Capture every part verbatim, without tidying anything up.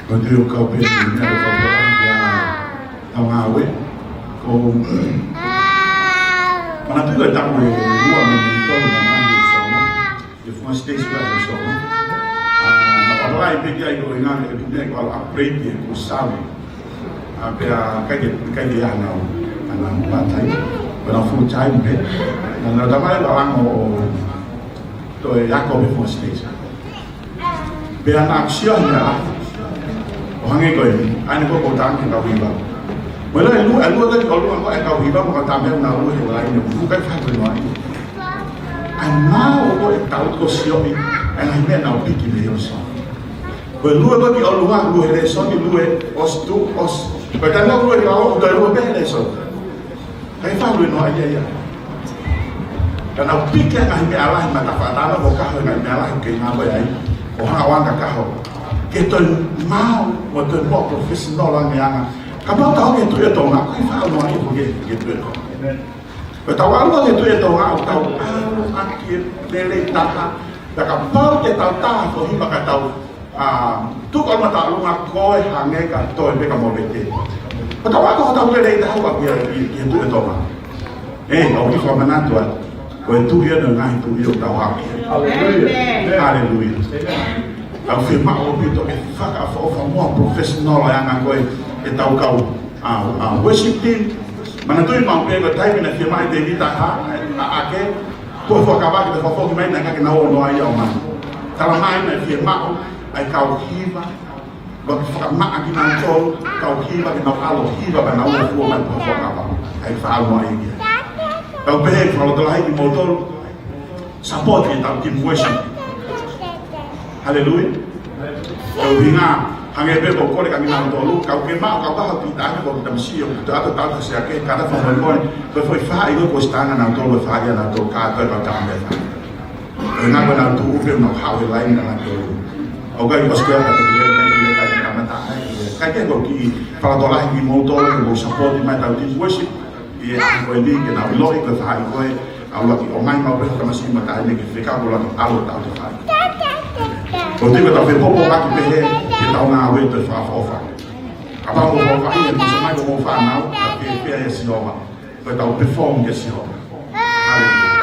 Ko e tui ʻoku kau pē ʻi he meʻa ʻoku kau pē ʻi he ʻa ngāue. Ko, manatuʻi ko e taʻu ʻe ua mei he tolu naʻa ku ʻi he Solo. ʻI he funga siteisi ko ē ʻi he Solo. ʻA, naʻa ku apply pē ki ai ko e ngaahi e punia ko e upgrade ʻi heʻeku salary. ʻA, pea ʻikai ke, ʻikai ke ʻi ai hano, hano part time. Ko ʻena full time pē. Naʻa, naʻa ku tala mai ʻe au ʻo toe ako pē funga siteisi. Pea naʻa ku sio hena. ʻO hangē ko eni, ʻa eni ko e kau tangata ʻe kau hiva. Mo e ʻi ai e lua, e lua ko ē ʻi ʻolunga ko ē ʻa e kau hiva, mo e kau tangata naʻa nau lue he laine, ʻoku ʻikai fai ha meʻa ai. ʻA e ngāue ko ē ʻetau ʻosi ʻi ai, ʻa e ngaahi meʻa naʻa nau piki mei he ʻosi. Ko e lue ko ē ʻi ʻolunga, lue he lēsoni, lue ʻosi tuʻu, ʻosi. Ko e taimi naʻa nau lue ʻi lalo, ʻoku toe lue pē he lēsoni. ʻIkai fai ha meʻa ai ia. Ka naʻa nau piki ʻa e ngaahi meʻa lahi, mata fakatātā ko e kaho e ngaahi meʻa lahi ke ngāue ai. ʻO hanga ʻo anga kaho. Ke toe maʻu, ʻo toe more professional ange ʻa e anga. Kapau te tau ʻi he Tuʻi ʻo Tonga, ʻikai fai ha meʻa ai ʻoku ke, ke Tuʻi ʻo Tonga. Ko ʻetau ʻalu ki he Tuʻi ʻo Tonga, ʻoku tau ʻalu ʻaki e lelei taha. Pea kapau te tau tā ha foʻi hiva ka tau, ʻa, tuku ʻa e mata ʻolunga ko e hangē ka toe pē ka mo vete. Ko ʻetau ako hotau lelei taha ʻoku ʻi ai, ʻi, ʻi he Tuʻi ʻo Tonga. ʻE, ʻoku ou fakamanatu atu. Ko e Tuʻi ʻo e ngaahi tuʻi ʻoku tau ʻi ai. Haleluia. Haleluia. Tau fiemaʻu ʻaupito ke fakaʻofoʻofa more professional ʻa e anga ko ē ʻetau kau, ʻa, ʻa, worship team. Manatuʻi maʻu pē ko e taimi naʻe fiemaʻu ai ʻe Tēvita ha, ʻa, ʻa ke, ko e fuakava ke te fakafoki mai naʻe ʻikai ke nau ō noa ia ʻo mai. Tala mai naʻe fiemaʻu ʻa e kau hiva, ʻo fakamaʻa kinautolu, kau hiva ke nau ʻalu ʻo hiva pea nau ō ʻo fua mai ko e fuakava. ʻIkai faʻa ō noa ia. Tau pehē, fakalotolahi kimoutolu, support ʻetau team worship. Haleluia. Ko e ʻuhinga, hangē pē ko e kole kia kinautolu, kau ke maʻu, kau kaha ki taha ko e tamasiʻi ʻoku toe ʻatu tau ka sea ke, kātaki fakamolemole, ko e foʻi faʻahi ko ē kuo ʻosi tā nautolu, faʻahi ʻanautolu, kātoa e kau tama e faʻahi. Ko e ʻuhinga ko ʻenau tuʻu pē, nau haʻu he laine ʻanautolu. ʻOku ʻikai ko e sikuea ka te kile, ka te kile, ka te kamata, ka te kile. Ka ke ko e kiʻi fakalotolahi kimoutolu, ko e support mai ʻetau team worship. ʻI he ʻaho ko eni ke nau ʻiloʻi ko e faʻahi ko ē, ʻa ua ki ʻomai maʻu pē ha tamasiʻi mo e taʻahine ke fekau ko e ʻalu ʻo tau te fai. Ko e tiko tau fepōpoaki pehē, ke tau ngāue ʻo toe fakaʻofoʻofa. Kapau ʻoku fakaʻofoʻofa ʻi he misa mai ko e fānau, ka ke pea ʻe Sihova. Ko ʻetau perform kia Sihova. Haleluia.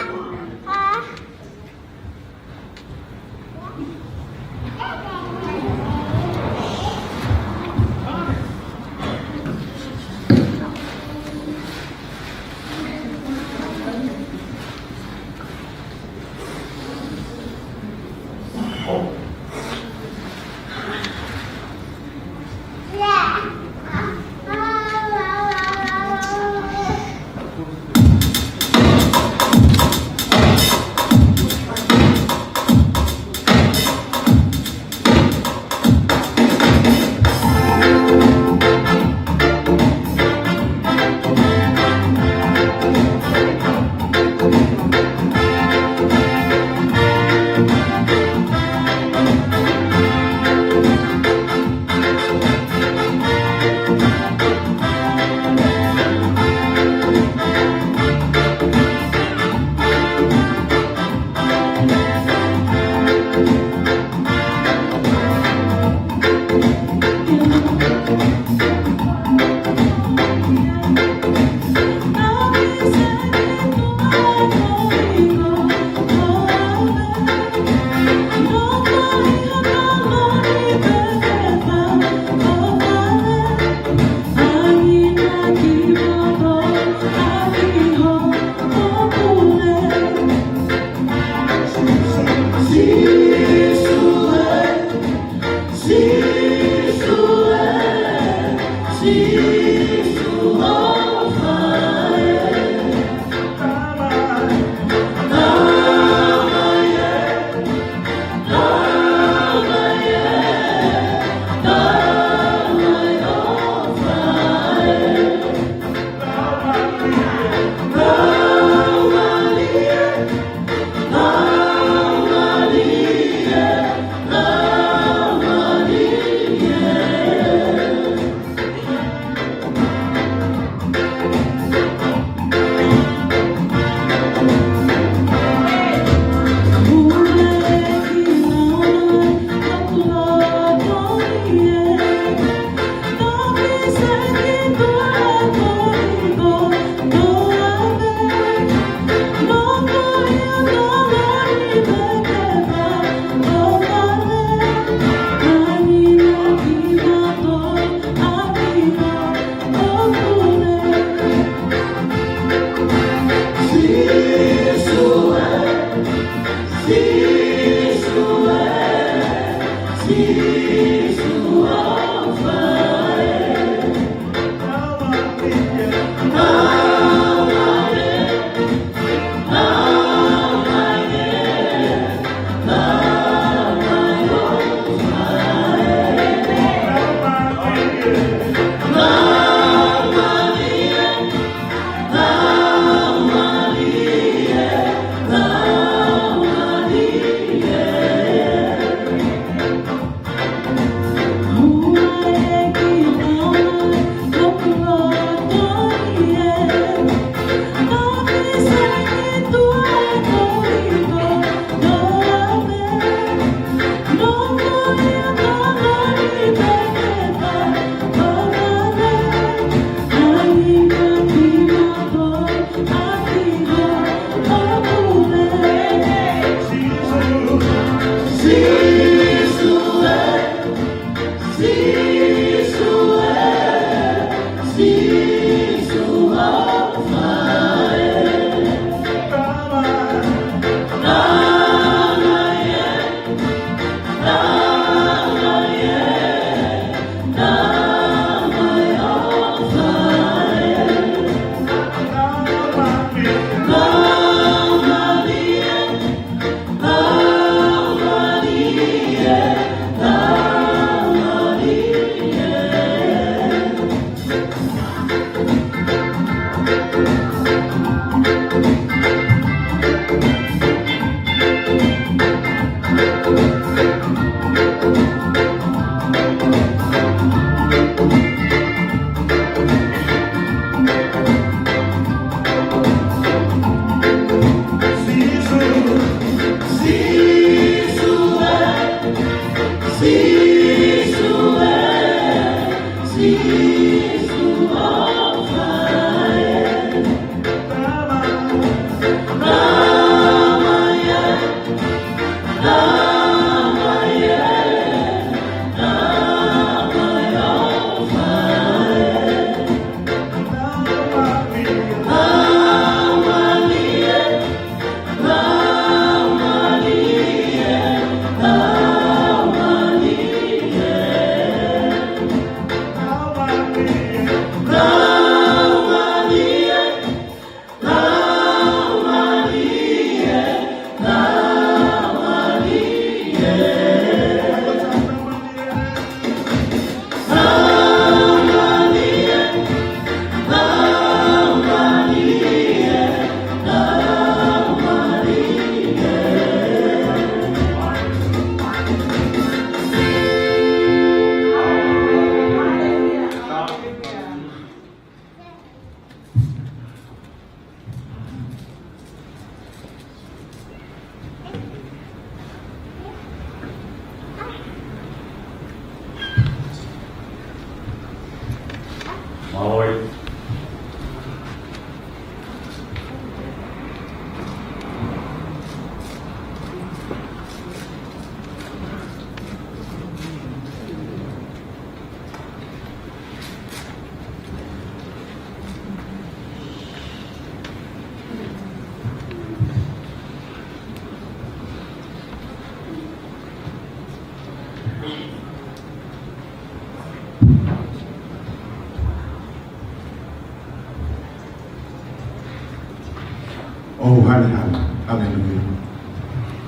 Oh, haleluia, haleluia.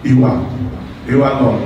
Iwa, iwa, Lord.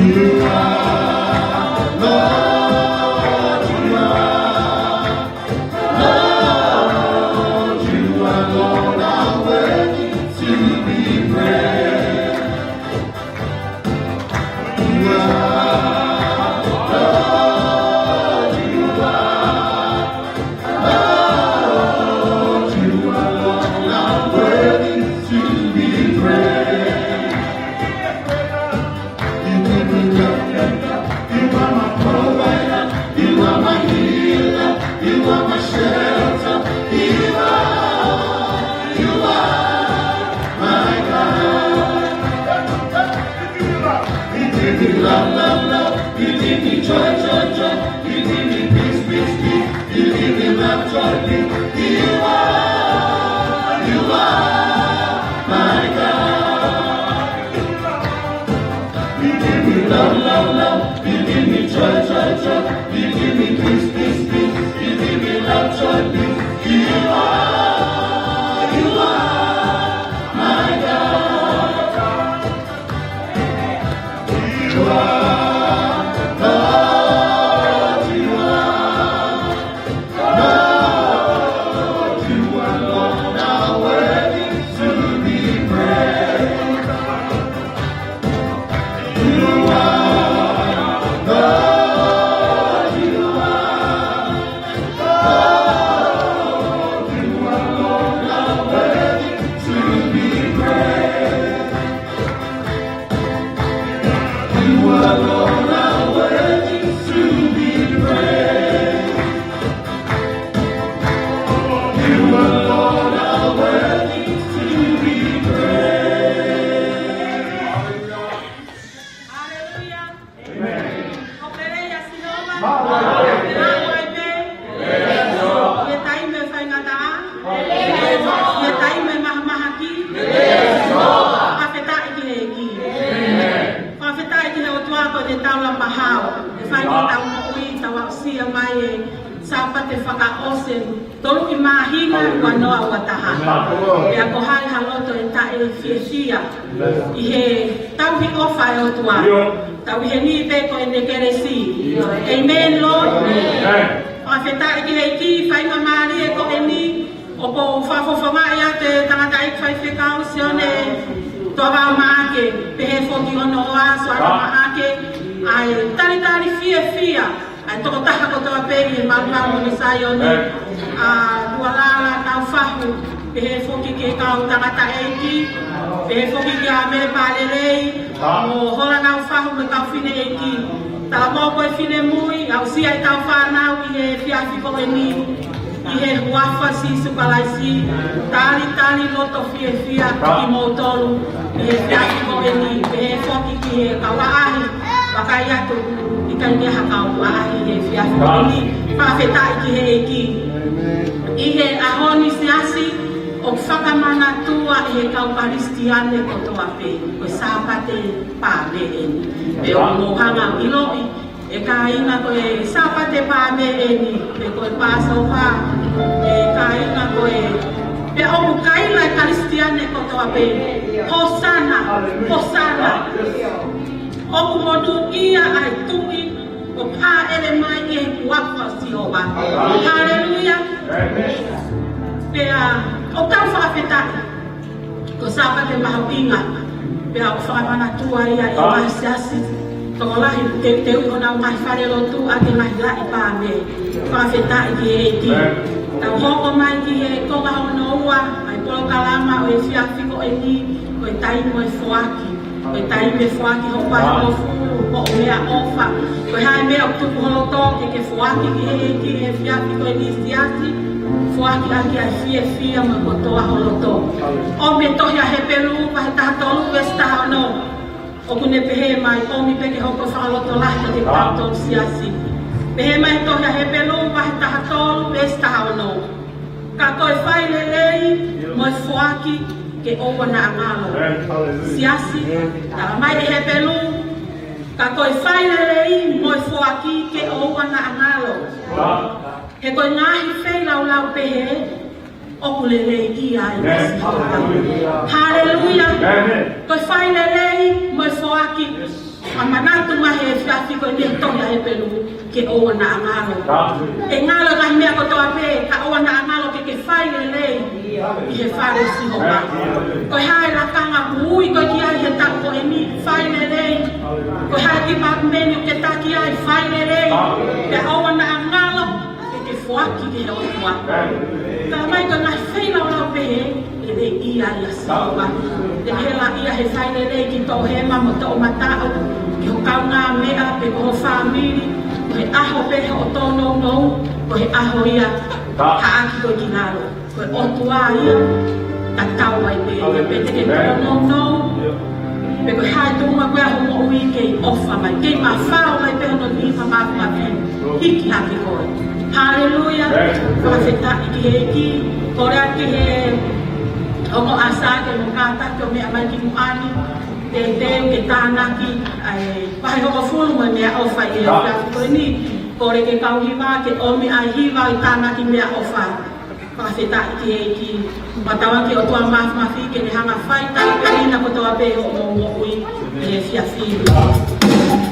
You are, Lord, you are. Lord, you alone are worthy to be praised. You are, Lord, you are. Lord, you alone are worthy to be praised. You give me life. You are my provider. You are my healer. You are my shelter. You are, you are my God. You give me love, love, love. You give me joy, joy, joy. You give me peace, peace, peace. You give me love, joy, peace. You are, you are my God. You give me love, love, love. You give me joy, joy, joy. You give me peace, peace, peace. You give me love, joy, peace. You are, you are my God. You are, Lord, you are. Lord, you alone are worthy to be praised. You are, Lord, you are. Lord, you alone are worthy to be praised. You alone are worthy to be praised. You alone are worthy to be praised. Hallelujah. Amen. Ko e lelei ʻa Sihova. Hallelujah. Ko e lelei. Ko e taimi faingataʻa. Ko e taimi mahamahaki. Fakafetaʻi ki he ʻEiki. Fakafetaʻi ki he ʻOtua ko ʻene taulama hao. ʻE fai ki heʻetau moʻui, tau aʻusia mai e Sāpate fakaʻosi, tolu ʻi māhina, ua noa ua taha. Pea ko hai ha loto ʻe taʻefiefia ʻi he tauhi ʻofa ʻa e ʻOtua. Tauhi heni pē ko ʻene kelesi. Amen, Lord. Fakafetaʻi ki he ʻEiki, faingamālie ko eni, ʻoku ou fakafofongaʻi atu e tangataʻeiki faifekau Sione Toavao Maʻake, pehē foki ʻOnoʻoa Soana Maʻake, ʻa e talitali fiefia ʻa e tokotaha kotoa pē ʻi he malumalu ʻo Saione, ʻa Tualala Naufahu, pehē foki ki he kau tangataʻeiki, pehē foki kia Mele Palelei, mo Hola Naufahu mo e kau fineʻeiki. Talamai ko e finemui, aʻusia ʻetau fānau ʻi he efiafi ko eni, ʻi he huafa ʻo Sīsū Kalaisi, talitali loto fiefia kimoutolu ʻi he efiafi ko eni, pehē foki ki he kau ʻaʻahi, vakai atu, ʻikai ke ʻi ai ha kau ʻaʻahi he efiafi ko eni, fakafetaʻi ki he ʻEiki. ʻI he ʻaho ni Siasi, ʻoku fakamanatua ʻe he kau Kalisitiane kotoa pē, ko e Sāpate Pāme eni. Pea ʻoku mou hanga ʻiloʻi, ʻe kāinga, ko e Sāpate Pāme eni, pe ko e Pāsova, ʻe kāinga, ko e, pea ʻoku kaila ʻe he Kalisitiane kotoa pē, Hosana, Hosana. ʻOku monūʻia ʻa e tuʻi ʻoku hāʻele mai ʻi he huafa ʻo Sihova. Haleluia. Pea ʻoku tau fakafetaʻi. Ko e Sāpate mahuʻinga, pea ʻoku fakamanatua ia ʻe he ngaahi siasi tokolahi, teuteuʻi honau ngaahi falelotu ʻaki e ngaahi laʻi pāme. Fakafetaʻi ki he ʻEiki. Tau hoko mai ki he konga hono ua ʻa e polokalama ʻo e efiafi ko eni, ko e taimi ʻo e foaki. Ko e taimi ʻo e foaki hoʻo ʻahiʻahi, hoʻo meʻaʻofa. Ko e hā e meʻa ʻoku tuku ho loto ke ke foaki ki he ʻEiki he efiafi ko eni Siasi, foaki ʻaki ʻa e fiefia mo e kotoa ho loto. ʻOmi e tohi ʻa Hepelū vahe taha tolu veesi taha ono. ʻOku ne pehē mai, ʻomi pē ke hoko fakalotolahi kiate kitautolu Siasi. Pehē mai e tohi ʻa Hepelū vahe taha tolu veesi taha ono. Ka ko e fai lelei mo e foaki ke ʻoua naʻa ngalo. Siasi, talamai ʻe Hepelū, ka ko e fai lelei mo e foaki ke ʻoua naʻa ngalo. He ko e ngaahi feilaulau pehē, ʻoku lelei ia ai. Haleluia. Ko e fai lelei mo e foaki ʻaki, ʻa e manatu mai he efiafi ko eni ʻa e tohi ʻa Hepelū, ke ʻoua naʻa ngalo. ʻE ngalo e ngaahi meʻa kotoa pē, ka ʻoua naʻa ngalo ke ke fai lelei ʻi he fale ʻo Sihova. Ko e hā e lakanga ʻoku ui koe ki ai he taʻu ko eni, fai lelei. Ko e hā e tipātimeni ʻoku ke taki ai, fai lelei. Pea ʻoua naʻa ngalo ke ke foaki ki he ʻOtua. Ka mai ka ngaahi feilaulau pehē, ʻe lelei ia ʻia Sihova. ʻE hela ia he fai lelei ki toʻohema mo toʻomataʻu, ki ho kaungāmeʻa pe ko ho fāmili, ko e ʻaho pē hoʻo tōnounou, ko e ʻaho ia haʻaki koe ki lalo. Ko e ʻOtua ia, tatau ai pē ia pe te ke tōnounou, pe ko e hā e tuʻunga ko ē ʻa hoʻo moʻui, kei ʻofa mai, kei mafao mai pē hono nima mafimafi, hiki hake koe. Haleluia. Fakafetaʻi ki he ʻEiki, kole atu ki he ongo ʻasa ke mo kātaki ʻo meʻa mai ki muʻa ni, teuteu ke tānaki ʻa e vahe hongofulu mo e meʻaʻofa ʻi he efiafi ko eni, kole ki he kau hiva ke ʻomi ʻa e hiva ʻi tānaki meʻaʻofa. Fakafetaʻi ki he ʻEiki. Fakatauange ki he ʻOtua Mafimafi ke ne hanga ʻo fai tāpuekina kotoa pē hoʻomou moʻui he efiafi ni.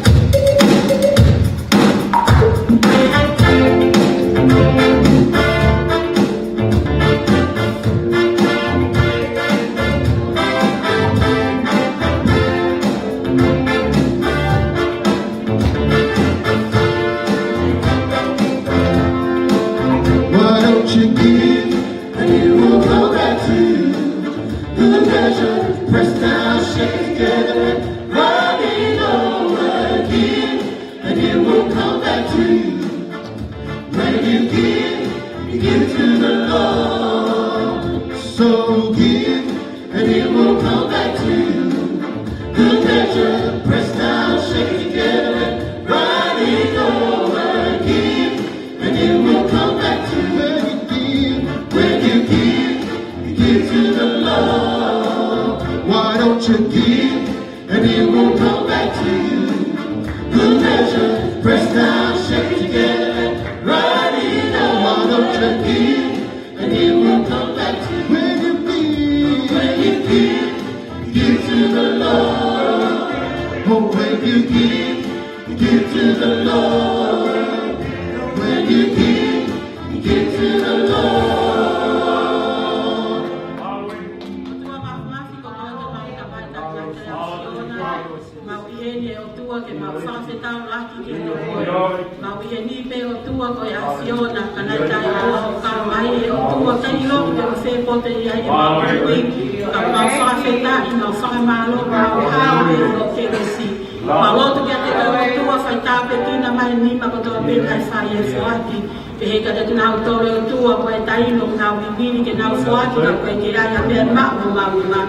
Why don't you give and it will come back to you? Good measure, pressed down, shaken together, and running over. Give and it will come back to you. When you give, you give to the Lord. So give and it will come back to you. Good measure, pressed down, shaken together, and running over. Give and it will come back to you. When you give, when you give, you give to the Lord. Why don't you give and it will come back to you? Good measure, pressed down, shaken together, running over. Why don't you give and it will come back to you? When you give, when you give, you give to the Lord. Oh, when you give, you give to the Lord. When you give, you give to the Lord. Mau ʻi heni ʻe ʻOtua ke mau fakafetaulaki ki he ʻOtua. Mau ʻi heni pē ʻOtua ko e ʻAfiona, ka naʻe taʻeʻoua hoʻo kau mai ʻe ʻOtua, ʻikai ʻilo pe ko fē pote ʻi ai ʻemau moʻui. Ka mau fakafetaʻi, mau fakamālō, mau hao ʻi hoʻo kelesi. Mau lotu kiate koe ʻOtua, fai tāpuekina mai e nima kotoa pē naʻe fai e foaki. Pehē kiate kinautolu ʻOtua ko e taimi ʻoku nau vivili ke nau foaki ka ʻoku ʻikai ke ʻi ai ha meʻa maʻu ʻi homau nima.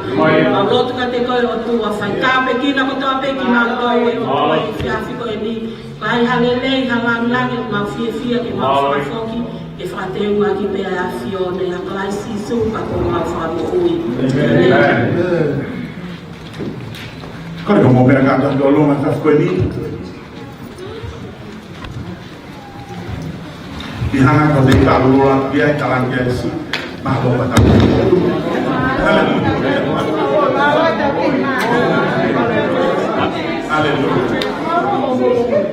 Mau lotu kiate koe ʻOtua, fai tāpuekina kotoa pē kinautolu ʻOtua ʻi he efiafi ko eni. Ko e hā ha lelei, ha lāngilangi ʻoku mau fiefia ke mau fakafoki, ke fakateungaʻaki pē ʻa e ʻAfiona, ʻia Kalaisi Sīsū ko homau Fakamoʻui. ʻĒmeni. Ko e hā mo e meʻa kātoa ki ʻolunga he efiafi ko eni. ʻI hanga ko te ka lula ki ai, ka langa ki ai si. Mālō pata. Haleluia. Haleluia.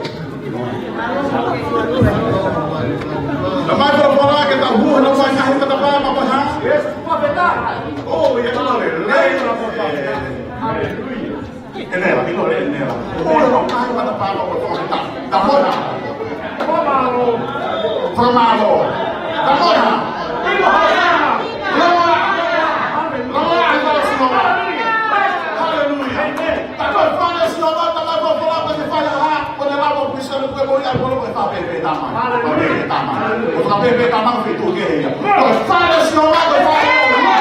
Naʻa mai folofola ke tau hū, naʻa mai ngaahi matapā, mapahā. Oh, ia, glory. Haleluia. ʻE nela, ʻilo ʻe nela. ʻO, ʻilo, kae mata pā, ʻo, ʻo, ta, ta mona. Fakamālō. Ta mona. Loa. Loa, ʻa e fale ʻo Sihova. Haleluia. Ta ko e fale ʻo Sihova, ta ko e fale ʻo Sihova, ko e fale ʻa, ko e lava ʻo Kristo, ko e moʻui ʻa e polo, ko e fale pē tama. Fale pē tama. Ko e fale pē tama, ko e feituʻu kehe ia. Ko e fale ʻo Sihova, ko e fale ʻo Sihova.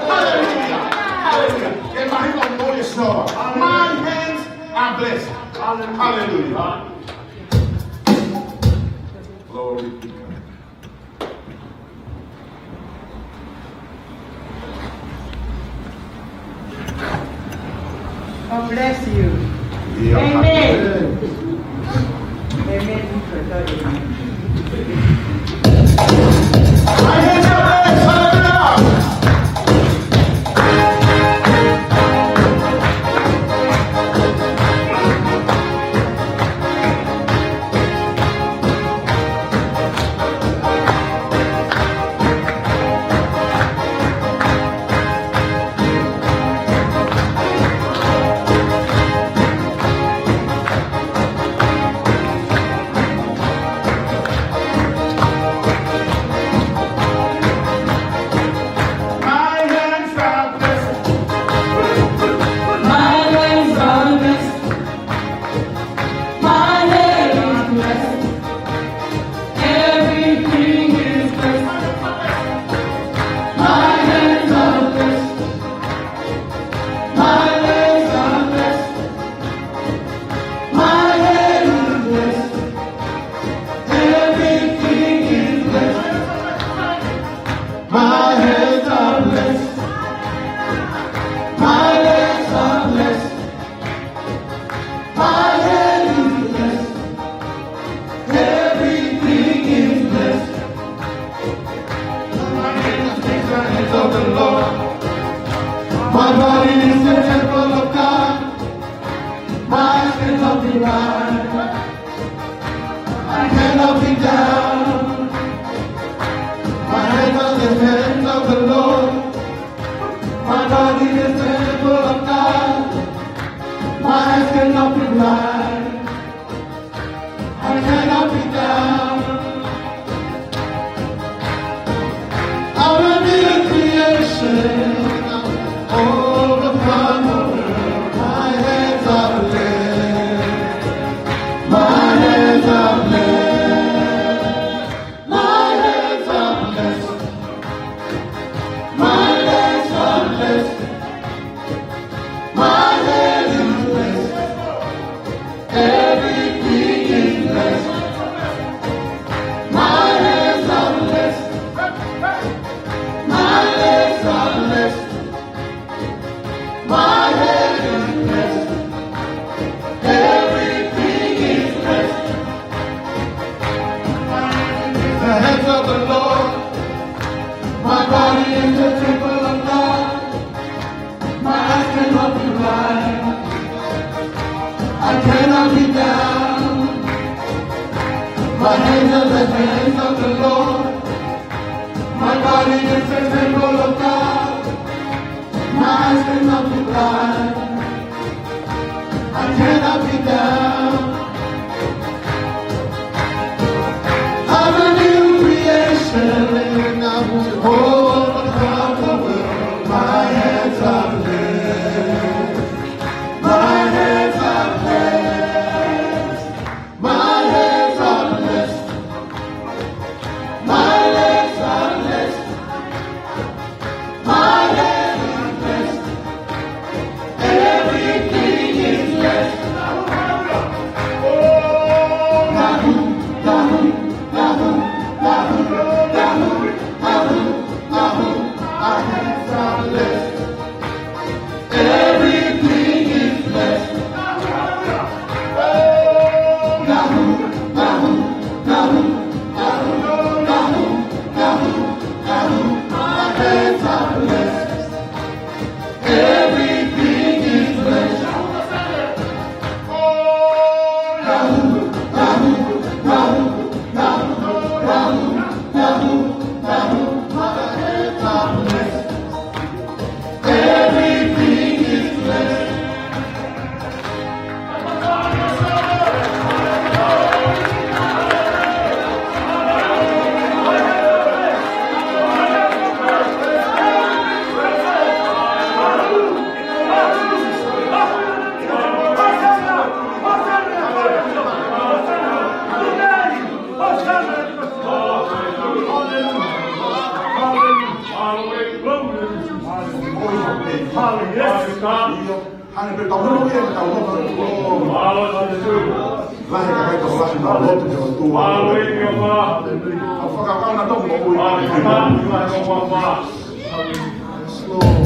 Haleluia. Haleluia. Ke mahino ʻa e moʻui ʻo Sihova. My hands are blessed. Hallelujah. Glory to God. God bless you. Yeah. Amen. Amen. My eyes cannot be blind. I cannot be down. My hands are the hands of the Lord. My body is the temple of God. My eyes cannot be blind. I cannot be down. I'm a new creation. All the power. My hands are blessed. My hands are blessed. My hands are blessed. My legs are blessed. My head is blessed. Everything is blessed. My hands are blessed. My legs are blessed. My head is blessed. Everything is blessed. The hands of the Lord. My body is the temple of God. My eyes cannot be blind. I cannot be down. My hands are the hands of the Lord. My body is the temple of God. My eyes cannot be blind. I cannot be down. I'm a new creation. I'm all about the world. My hands are blessed. My hands are blessed. My hands are blessed. My legs are blessed. My head is blessed. Everything is blessed. Oh, Yahoo, Yahoo, Yahoo, Yahoo, Yahoo, Yahoo, Yahoo. My hands are blessed. Everything is blessed. Oh, Yahoo, Yahoo, Yahoo, Yahoo, Yahoo, Yahoo, Yahoo. My hands are blessed. Everything is blessed. Oh, Yahoo, Yahoo, Yahoo, Yahoo, Yahoo, Yahoo, Yahoo. My hands are blessed. Everything is blessed. Hallelujah. Hallelujah. Lahi ka kai tau lahi na lotu ke o tua. Au fakakaukau na tau mo ui. Yes, Lord.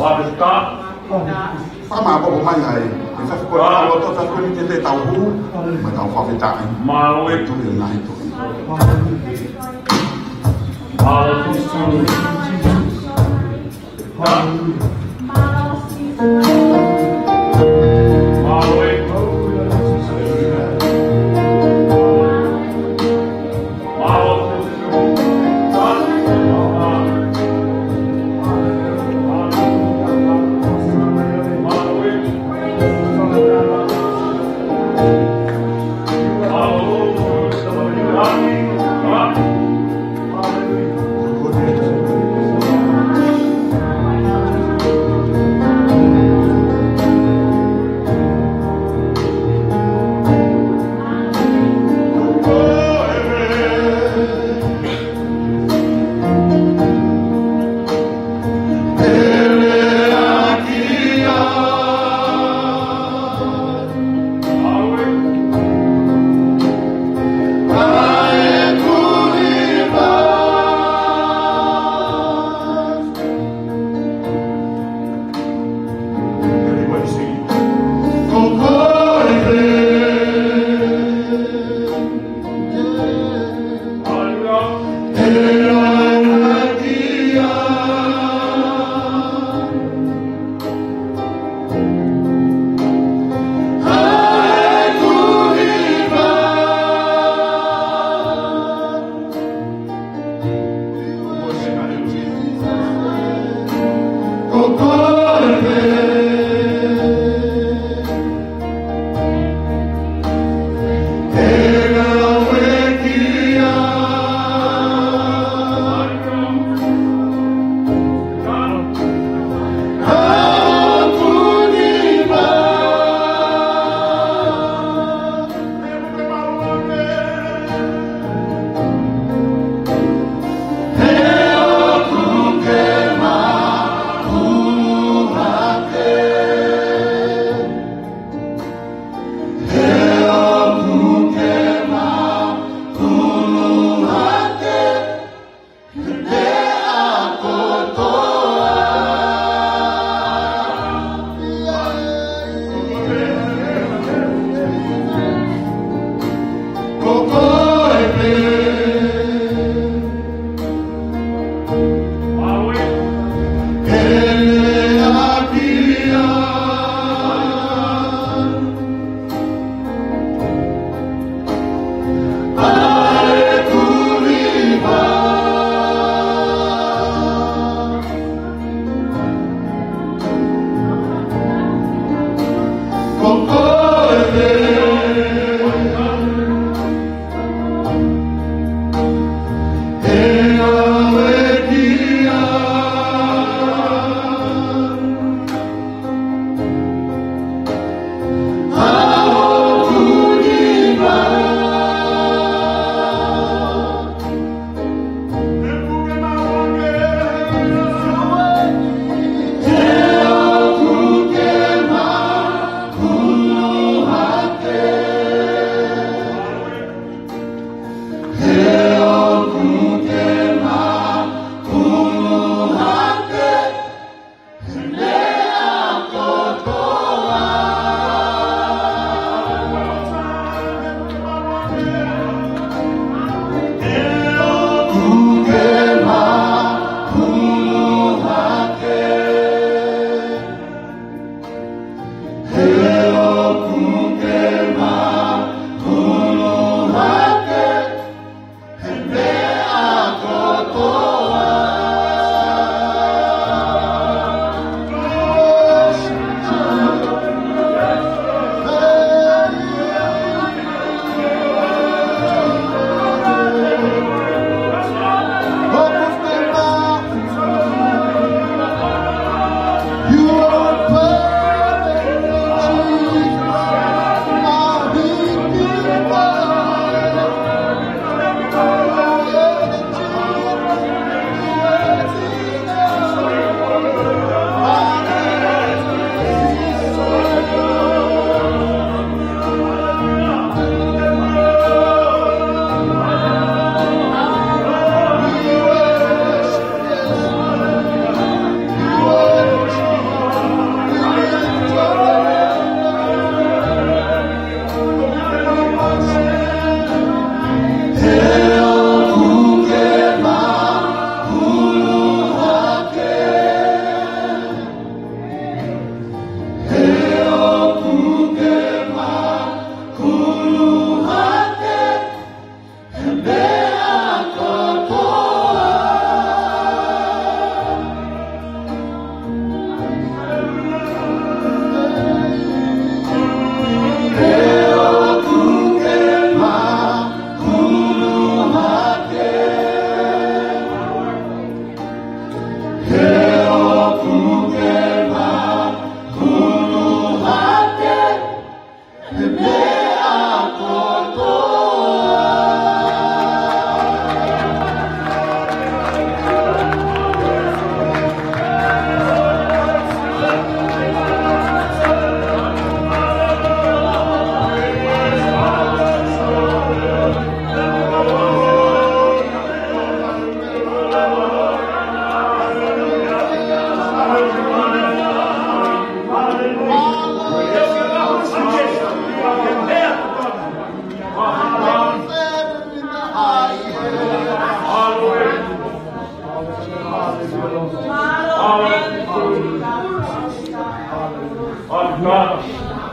Father God. Fakamāʻopoʻopo mai ai. ʻE faifekau, ʻa e loto, faifekau ni te te tau hū. Mo tau fakafetaʻi. Mālō e. Tui e ngaahi tohi. Mālō e.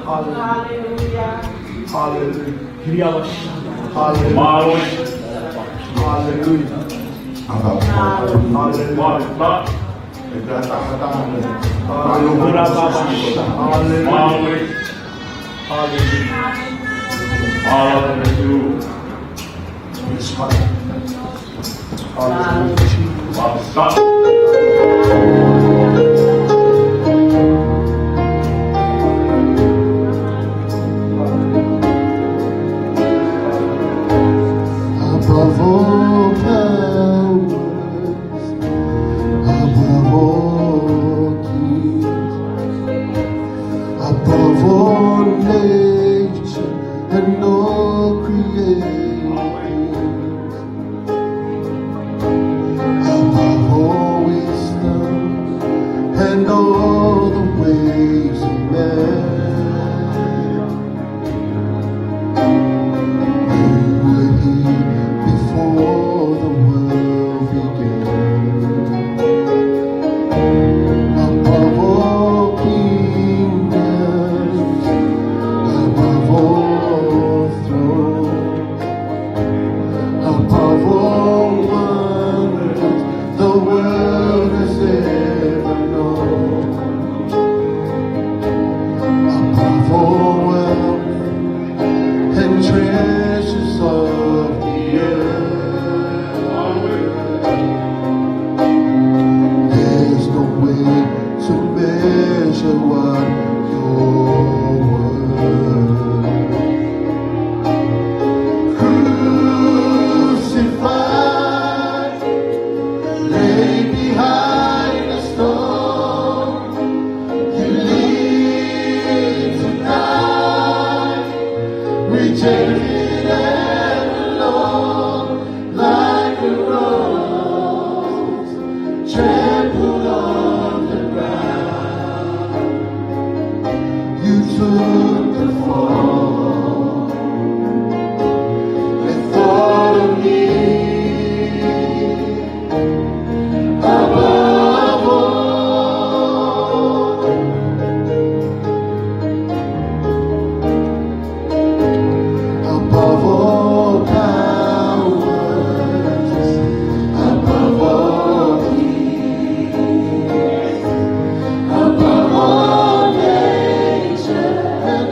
Hallelujah. Hallelujah. Hallelujah. Mālō. Hallelujah. Hallelujah. Hallelujah. Hallelujah. Hallelujah. Hallelujah. Above all powers, above all kings, above all nature and all creation, above all wisdom and all the ways of man. You were here before the world began. Above all kingdoms, above all thrones, above all wonders the world has ever known, above all wealth and treasures of the earth, there's no way to measure what you're worth. Crucified, laid behind a stone, you lived to die, rejected and alone, like a rose trampled on the ground. You took the fall and thought of me above all, above all powers, above all kings, above all nature and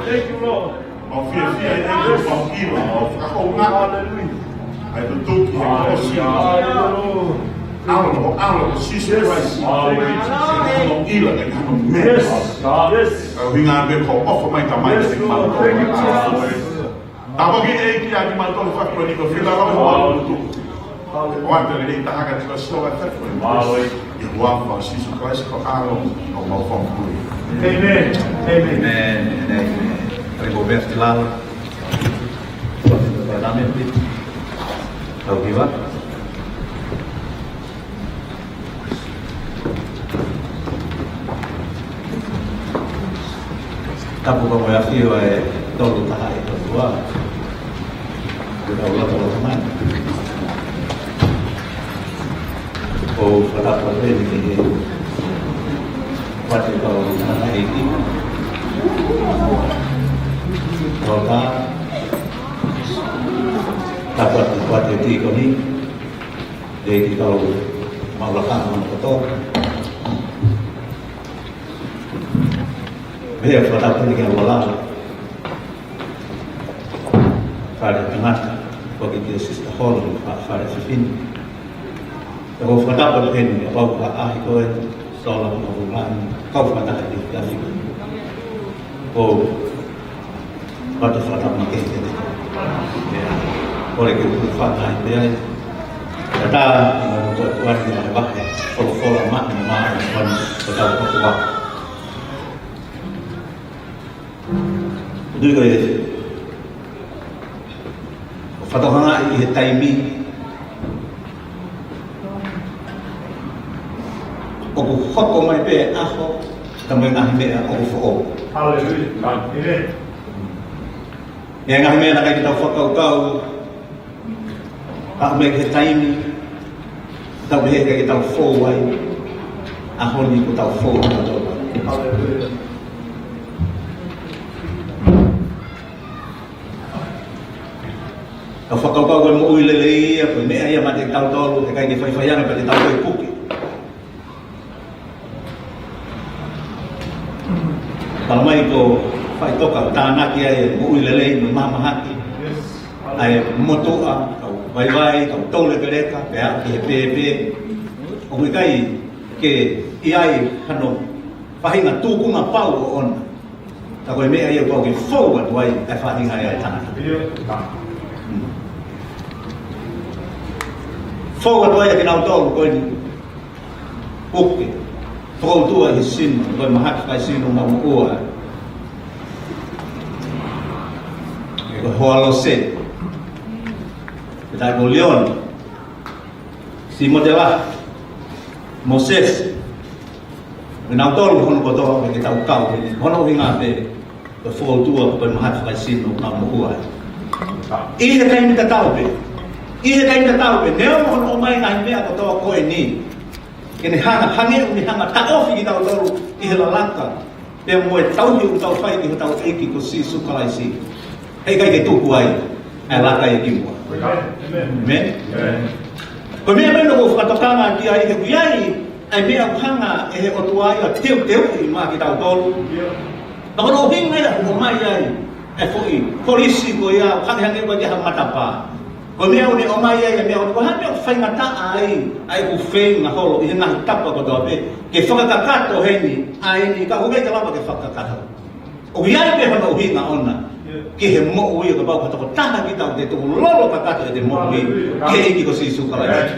Thank you, Lord. Mau fiefia ʻEiki, mau ʻilo, mau fakahoungaʻi. Hallelujah. ʻA e tutuki, ʻa e kolosi. Hallelujah. ʻAlo, ʻAlo, Jesus Christ. Hallelujah. Mau ʻilo, ʻEiki, mau meʻa. Yes. Yes. ʻA e ʻuhinga pē ko e ʻofa mai Tamai, Yes, Lord. Thank you, Jesus. Tāpuaki ʻEiki ʻa kimautolu he efiafi ko eni, ko e fila lava mo ʻalu tuku. ʻOatu e lelei taha ka tika sio ka tapu. ʻI he huafa ʻo Sīsū Kalaisi ko e ʻAlo, ko homau Fakamoʻui. Amen. Amen. Amen. Amen. Kali ko best lalo. Amen. Tau kiva. Tapu ka mo e ʻafio ʻa e Tolu Tahaʻi ʻOtua. Ke tau loto loto mai. ʻOku ou fakatapu atu eni ki he pati kau tangataʻeiki. Kau tā. Tapu atu ki he pati tīkoni. ʻEiki kau maʻu lakanga hono kotoa. Pea fakatapu eni ki he ʻAlo Lā. Fale tangata, ko ki kia Sister Hall, fa-, fale fefine. Pea ʻoku ou fakatapu atu eni, kapau ʻoku ʻaʻahi koe, sola mo vulani, kau fakataha ki he ʻAfio. ʻOku ou ʻoatu e fakatapu makehe kiate koe. ʻOku ou kole ke u hūfanga ai pē ai. Ka tā, ʻi hono toe kuani ʻa e vahe, folofola maʻa mo maʻa, ʻo e kuani, ko tau kakua. Tui ko e, ʻo fakatokangaʻi ʻi he taimi, ʻoku hoko mai pē ʻaho, ka mo e ngaahi meʻa ʻoku foʻou. Hallelujah. Amen. ʻI he ngaahi meʻa naʻe ʻikai ke tau fakakaukau, ka ʻoku ʻi ai e taimi, tau pehē ʻikai ke tau fou ai, ʻaho ni kuo tau fou ai. Hallelujah. Tau fakakaukau ko e moʻui lelei ia, ko e meʻa ia mate tautolu, ʻikai ke faifai ange pea te tau toe puke. Talamai ko e faʻitoka ʻoku tānaki ai e moʻui lelei mo e mahamahaki. ʻA e motuʻa, kau vaivai, kau toulekeleka, pea ki he pēpē. ʻOku ʻikai ke ʻi ai hano faʻahinga tūkunga pau ʻoʻona. Ka ko e meʻa ia ʻoku pau ke fou atu ai e faʻahinga ia ʻo e tangata. Hmm. Fou atu ai ʻa kinautolu ko eni. Puke. Fokoutua ʻi he sino, ko e mahaki fakaesino maʻu moʻua. Ko e hoa Lose. Pea tā ko Leona. Simote Lahi. Mōsese. Ko kinautolu hono kotoa, ke tau kau, hono ʻuhinga pē, ko e fokoutua, ko e mahaki fakaesino maʻu moʻua. ʻI he taimi tatau pē. ʻI he taimi tatau pē. Neongo hono ʻomai ngaahi meʻa kotoa ko eni. Ke ne hanga, hangē ʻoku ne hanga taʻofi kitautolu ʻi he lalaka. Pea mo e tauhi ʻoku tau fai ki hotau ʻEiki ko Sīsū Kalaisi. Heʻikai ke tuku ai ʻa e laka ia ki muʻa. Amen. Amen. Amen. Ko e meʻa mai ʻoku ou fakatokanga ki ai he ʻoku ʻi ai ʻa e meʻa ʻoku hanga ʻe he ʻOtua ia ʻo teuteuʻi maʻa kitautolu. Ka ko hono ʻuhinga ia ʻoku ʻomai ai ʻa e foʻi kolisi ko ia ʻoku hangehangē ko e hā matapā. Ko e meʻa ʻoku ne ʻomai ai ʻa e meʻa ʻoku hangē ʻoku faingataʻa ai ʻa ʻeku feinga holo ʻi he ngaahi tapa kotoa pē ke fakakakato heni, ʻa eni ka ʻoku ʻikai ke lava ke fakakakato. ʻOku ʻi ai pē hono ʻuhinga ʻona ki he moʻui, ʻo kapau ko ha tokotaha kitautolu te tau lolo kakato ʻete moʻui ki he ʻEiki ko Sīsū Kalaisi.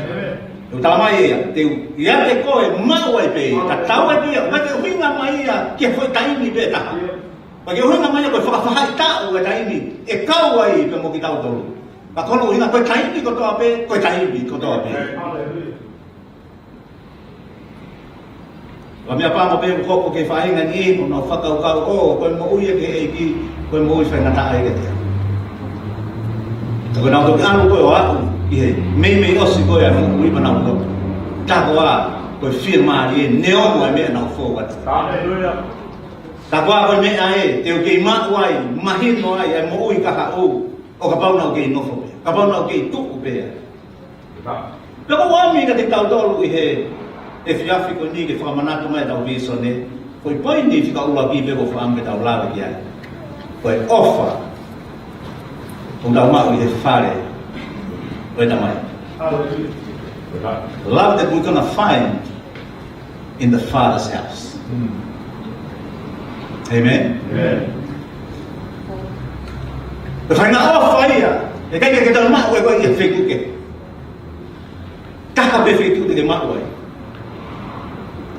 ʻOku talamai ia, te u ʻiate koe maʻu ai pē, ka tau ʻiate ia, ʻoku ʻikai ke ʻuhinga mai ia ki he foʻi taimi pē taha. Ka ke ʻuhinga mai ia ko e fakafaʻahitaʻu e taimi ʻe kau ai pē mo kitautolu. Ka ko hono ʻuhinga ko e taimi kotoa pē, ko e taimi kotoa pē. Ka meʻapango pē ʻoku hoko ki he faʻahinga ni, ʻoku nau fakakaukau, ʻo, ko e moʻui ia ki he ʻEiki, ko e moʻui faingataʻa ia kiate ia. Ka ko ʻenau toki ʻalu ko ē ʻo aʻu ki he meimei ʻosi ko ē ʻa e moʻui pea nau lotu. Tā koā, ko e fiemālie, neongo e meʻa naʻa nau fou atu. Hallelujah. Tā koā ko e meʻa ē, te u kei maʻu ai, mahino ai, ʻa e moʻui kahaʻu, ʻo kapau naʻa ku kei nofo pē, kapau naʻa ku kei tuʻu pē. Pea ko e ʻuhinga kiate kitautolu ʻi he efiafi ko eni ke fakamanatu mai ʻetau vīsone, ko e poini fika ʻuluaki pē ʻoku ou fakaʻamu ke tau lave ki ai. Ko e ʻofa ʻoku tau maʻu ʻi he fale ʻo e Tamai. Love that we're gonna find in the Father's house. Amen. Ko e faʻahinga ʻofa ia ʻe ʻikai ke tau maʻu ʻe koe ʻi he feituʻu kehe. Taha pē feituʻu te ke maʻu ai.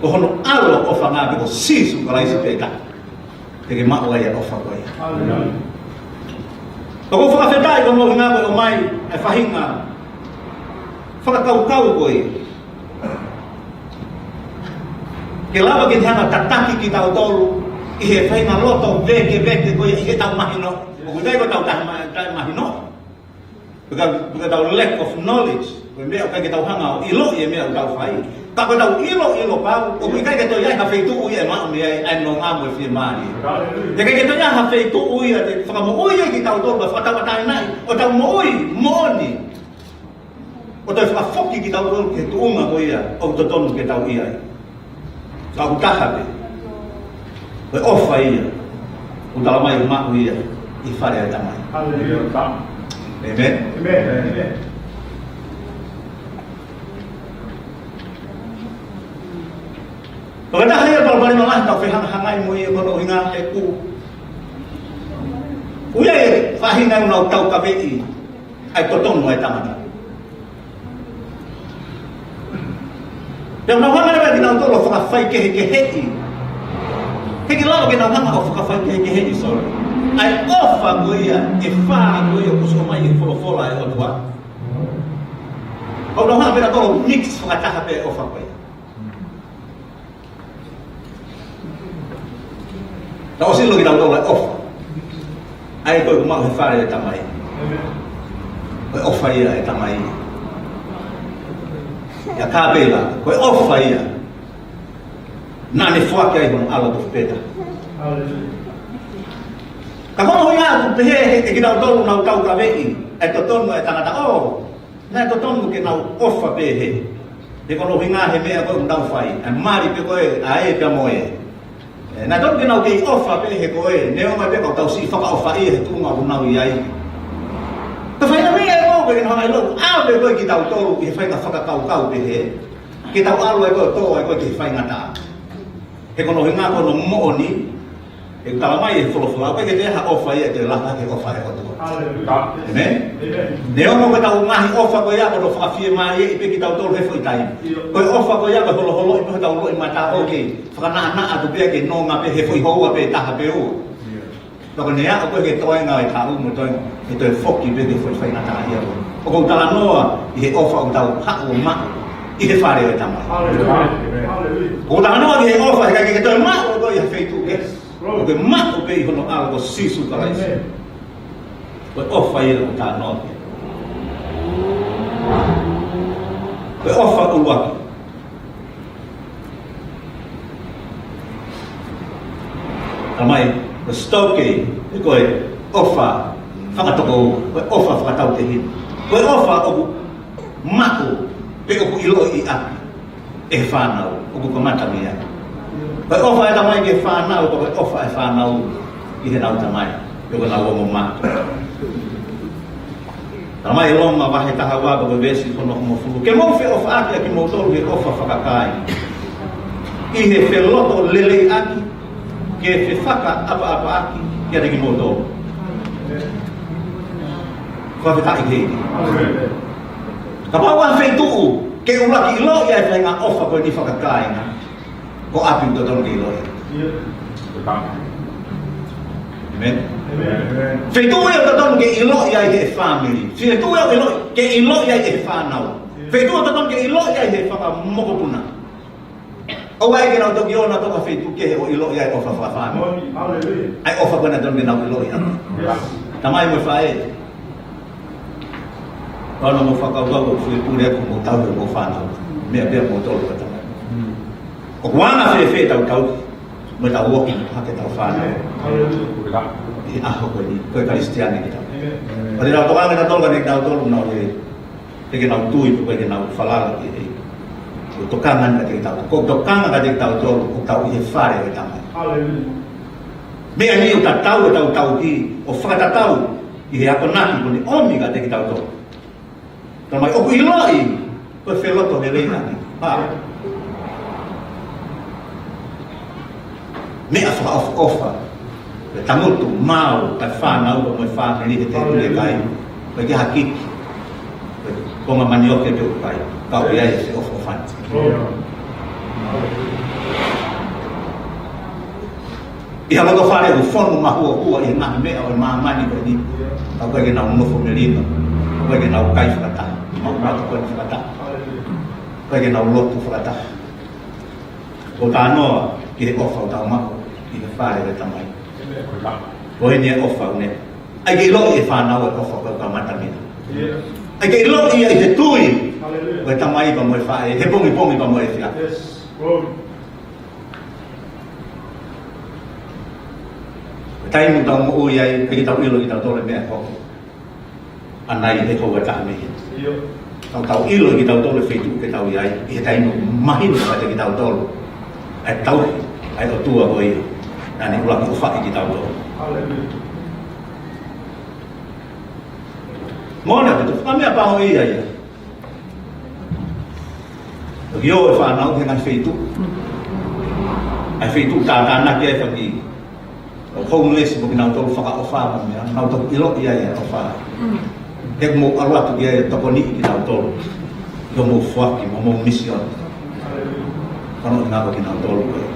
Ko hono ʻAlo ʻofaʻanga pē, ko Sīsū Kalaisi pē taha te ke maʻu ai ʻa e ʻofa ko ia. ʻOku ou fakafetaʻi ko hono ʻuhinga ko e ʻomai ʻa e faʻahinga fakakaukau ko ia ke lava ke ne hanga ʻo tataki kitautolu ʻi he faʻahinga loto vekeveke ko ia ʻi heʻetau mahino. ʻOku ʻikai ko ʻetau taʻe ma-, taʻemahino. Because, because our lack of knowledge, ko e meʻa ʻoku ʻikai ke tau hanga ʻo ʻiloʻi e meʻa ʻoku tau fai. Ka ko ʻetau ʻiloʻilo pau, ʻoku ʻikai ke toe ʻi ai ha feituʻu ia ʻe maʻu mei ai ʻa e nonga mo e fiemālie. ʻIkai ke toe ʻi ai ha feituʻu ia te fakamoʻui ai kitautolu, ʻo fakatauʻatāinaʻi ʻo tau moʻui moʻoni, ʻo toe fakafoki kitautolu ki he tuʻunga ko ia ʻoku totonu ke tau ʻi ai. Ka ʻoku taha pē, ko e ʻofa ia ʻoku tala mai ʻoku maʻu ia ʻi he fale ʻo e Tamai. Hallelujah. Amen. Amen. Amen. Ko e taha ia ʻa e palopalema lahi ʻoku tau fehangahangai mo ia, ko hono ʻuhinga ʻoku ʻi ai e faʻahinga ʻoku nau taukaveʻi ʻa e totonu ʻa e tangata. Pea ʻoku nau hanga leva ʻe kinautolu ʻo fakafaikehekeheʻi. Heʻikai lava ke nau hanga ʻo fakafaikehekeheʻi, sorry, ʻa e ʻofa ko ia ʻe fā ko ia ʻoku ʻosi ʻomai ʻe he folofola ʻa e ʻOtua. ʻOku nau hanga pē ʻo mix fakataha pē ʻofa ko ia. Tau ʻosi ʻilo kitautolu ʻa e ʻofa. ʻA ia ko ē ʻoku maʻu he fale ʻo e Tamai. Ko e ʻofa ia ʻa e Tamai ia kia Kapela. Ko e ʻofa ia naʻa ne foaki ai hono ʻAlo tofu pē taha. Ka ko hono ʻuhinga ʻoku pehē ʻe kinautolu ʻoku nau taukaveʻi ʻa e totonu ʻa e tangata, ʻo naʻe totonu ke nau ʻofa pē he, he ko hono ʻuhinga he meʻa ko ē ʻoku nau fai, ʻa e mali pē ko ē ʻa ē pea mo ē. ʻE, naʻe totonu ke nau kei ʻofa pē he ko ē, neongo pē ʻoku tau siʻi fakaʻofaʻia he tuʻunga ʻoku nau ʻi ai. Ka faʻahinga meʻa ʻe maʻu pē ke nau hanga ʻo ʻilo, ʻave ko ē kitautolu ʻi he faʻahinga fakakaukau pehē, ke tau ʻalu ai ko ē ʻo tō ai ko ē ki he faingataʻa. He ko hono ʻuhinga ko hono moʻoni, ʻoku tala mai ʻe he folofola, ʻoku ʻikai ke toe ʻi ai ha ʻofa ia ʻe toe lahi ki he ʻofa ʻa e ʻOtua. Hallelujah. Amen? Amen. Neongo ko ʻetau ngaahi ʻofa ko ia ʻoku fakafiemālieʻi pē kitautolu he foʻi taimi. ʻIo. Ko e ʻofa ko ia ʻoku holoholoʻi pē hotau loʻimata ʻo kei fakanaʻanaʻa atu pē ke nonga pē he foʻi houa pē taha pe ua. ʻIo. Ka ko ʻene aʻu ko ē ki he toenga ʻo e taʻu mo e toenga, ʻe toe foki pē ki he foʻi faingataʻaʻia ko ē. ʻOku ou talanoa ʻi he ʻofa ʻoku tau haʻu ʻo maʻu ʻi he fale ʻo e Tamai. Hallelujah. ʻOku ou talanoa ki he ʻofa he ʻikai ke toe maʻu ʻe koe ʻi ha feituʻu kehe. ʻOku ke maʻu pē ʻi hono ʻAlo ko Sīsū Kalaisi. Amen. Ko e ʻofa ia ʻoku ou talanoa ki ai. Ko e ʻofa ʻuluaki. Tamai, ko e storge, ʻa ia ko e ʻofa fakatokoua, ko e ʻofa fakatautehina. Ko e ʻofa ʻoku maʻu pe ʻoku ʻiloʻi ʻaki ʻe he fānau ʻoku kamata mei ai. Ko e ʻofa ʻa e tamai ki he fānau, ko e ʻofa ʻa e fānau ki heʻenau tamai, pe ko ʻenau ongo mā. Tala mai ʻe Loma vahe taha ua pea ko e veesi hono hongofulu: Ke mou feʻofaʻaki ʻa kimoutolu ʻi he ʻofa fakakāinga, ʻi he felotoleleiʻaki, ke fefakaʻapaʻapaʻaki kiate kimoutolu. Fakafetaʻi ki he ʻEiki. Kapau ʻoku ʻi ai ha feituʻu ke ʻuluaki ʻiloʻi ai e faʻahinga ʻofa ko eni fakakāinga, ko ʻapi ʻoku totonu ke ʻiloʻi. Amen. Amen. Feituʻu ia ʻoku totonu ke ʻiloʻi ai ʻe he family. Feituʻu ia ʻoku ʻiloʻi, ke ʻiloʻi ai ʻe he fānau. Feituʻu ʻoku totonu ke ʻiloʻi ai ʻe he fanga mokopuna. ʻOua ʻe ke nau toki ō ʻo nau toka feituʻu kehe ʻo ʻiloʻi ai e ʻofa fakafāmili. Hallelujah. ʻA e ʻofa ko ē naʻe totonu ke nau ʻiloʻi ai. Yes. Tamai mo e faʻē. Kau ʻoua naʻa mou fakakaukau ʻoku fili pule ʻeku mo tau mo fānau. Meʻa pē ʻa moutolu ka tamai. Mm. ʻOku anga fēfē ʻetau tauhi mo ʻetau ō ki he hake ʻetau fānau? Hallelujah. ʻI he ʻaho ko eni, ko e Kalisitiane kitautolu. Amen. Pea te tau tokanga kitautolu, ka ne kitautolu, nau he, te ke nau tui, pe ko e ke nau falala ki he ʻEiki. Ko e tokanga kiate kitautolu. Ko e tokanga kiate kitautolu, ʻoku tau ʻi he fale ʻo e Tamai. Hallelujah. Meʻa ni ʻoku tatau ʻetau tauhi ʻo fakatatau ʻi he akonaki kuo ne ʻomi kiate kitautolu. Talamai ʻoku ʻiloʻi ko e feloto lelei ʻaki. Pā. Meʻa fakaʻofoʻofa. Ko e tangutu maau, ko e fānau, ko e fāmili, he tēpile kai. Ko e ke hakiki. Ko e konga manioke pē ʻoku kai. Ka ʻoku ʻi ai e feʻofoʻofani. ʻI ha loto fale ʻoku fonu mahuohua ʻi he ngaahi meʻa ʻo e māmani ko eni. Ka ʻoku ʻikai ke nau nofo melino. Ka ʻoku ʻikai ke nau kai fakataha. Maumau ko eni fakataha. Ka ʻoku ʻikai ke nau lotu fakataha. Ko e talanoa ki he ʻofa ʻoku tau maʻu ʻi he fale ʻo e Tamai. Ko eni e ʻofa ʻoku ne. ʻAi ke ʻiloʻi ʻe he fānau e ʻofa ko e kamata mei. ʻAi ke ʻiloʻi ia ʻi he tui. Ko e tamai pea mo e faʻē, he pongipongi pea mo e efiafi. Taimi ʻoku tau moʻui ai, ʻikai ke tau ʻilo kitautolu e meʻa ʻe hoko. ʻAnai he houa ʻe taha mei heni. Tau tau ʻilo kitautolu e feituʻu ke tau ʻi ai, ʻi he taimi ʻoku mahino kiate kitautolu ʻa e tauhi ʻa e ʻOtua ko ia naʻa ne ʻuluaki ʻofaʻi kitautolu. Moʻoni ʻaupito, ko e meʻa pau ia ia. Toki ō e fānau ki he ngaahi feituʻu. ʻA e feituʻu tātānaki ai faki. ʻO homeless mo kinautolu fakaʻofa mo e meʻa, nau toki ʻiloʻi ai e ʻofa. He ʻoku mou ʻalu atu ki ai ʻo tokoniʻi kinautolu. ʻI hoʻomou foaki mo hoʻomou misiona. Ko hono ʻuhinga ko kinautolu ko e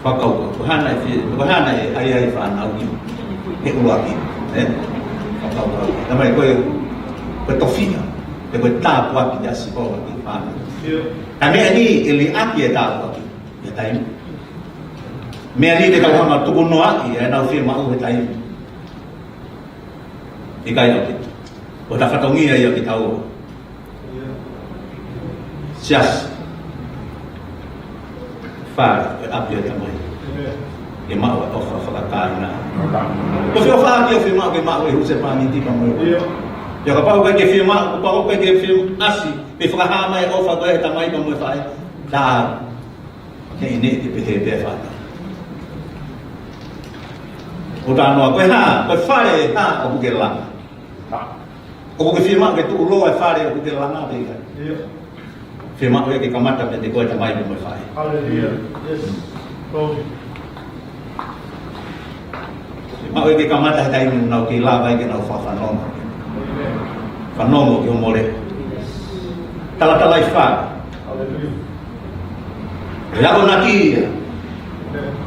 fakakaukau, ko e hā naʻe fie, ko e hā naʻe ʻai ai e fānau ni he ʻuluaki, ē? Fakakaukau. Talamai ko e, ko e tofiʻa, pe ko e tāpuaki ʻa Sihova ki he fānau. Ka meʻa ni ʻe liʻaki e tāpuaki ʻi he taimi. Meʻa ni te tau hanga ʻo tukunoaʻi ʻenau fiemaʻu he taimi. ʻIkai ʻaupito. Ko ʻeta fatongia ia kitaua. Siasi. Fale, ko e ʻapi ʻo e Tamai. Ke maʻu e ʻofa fakakāinga. Ko e feʻofaʻaki ʻoku fiemaʻu ke maʻu ʻe he husepāniti pea mo e. Ia kapau ʻoku ʻikai ke fiemaʻu, kapau ʻoku ʻikai ke fie ʻasi, pe fakahā mai e ʻofa ko ia ʻa e tamai pea mo e faʻē. Tā. Ke ʻi ai e pehē pē fānau. ʻOku talanoa, ko e hā, ko e fale ʻe hā ʻoku ke langa. ʻOku ke fiemaʻu ke tuʻuloa e fale ʻoku ke langa pe ʻikai? Fiemaʻu ia ke kamata meiate koe tamai pea mo e faʻē. Fiemaʻu ia ke kamata he taimi ʻoku nau kei lava ai ke nau fakafanongo. Fanongo ki hoʻo mole. Talatalaifale. Ko e akonaki ia.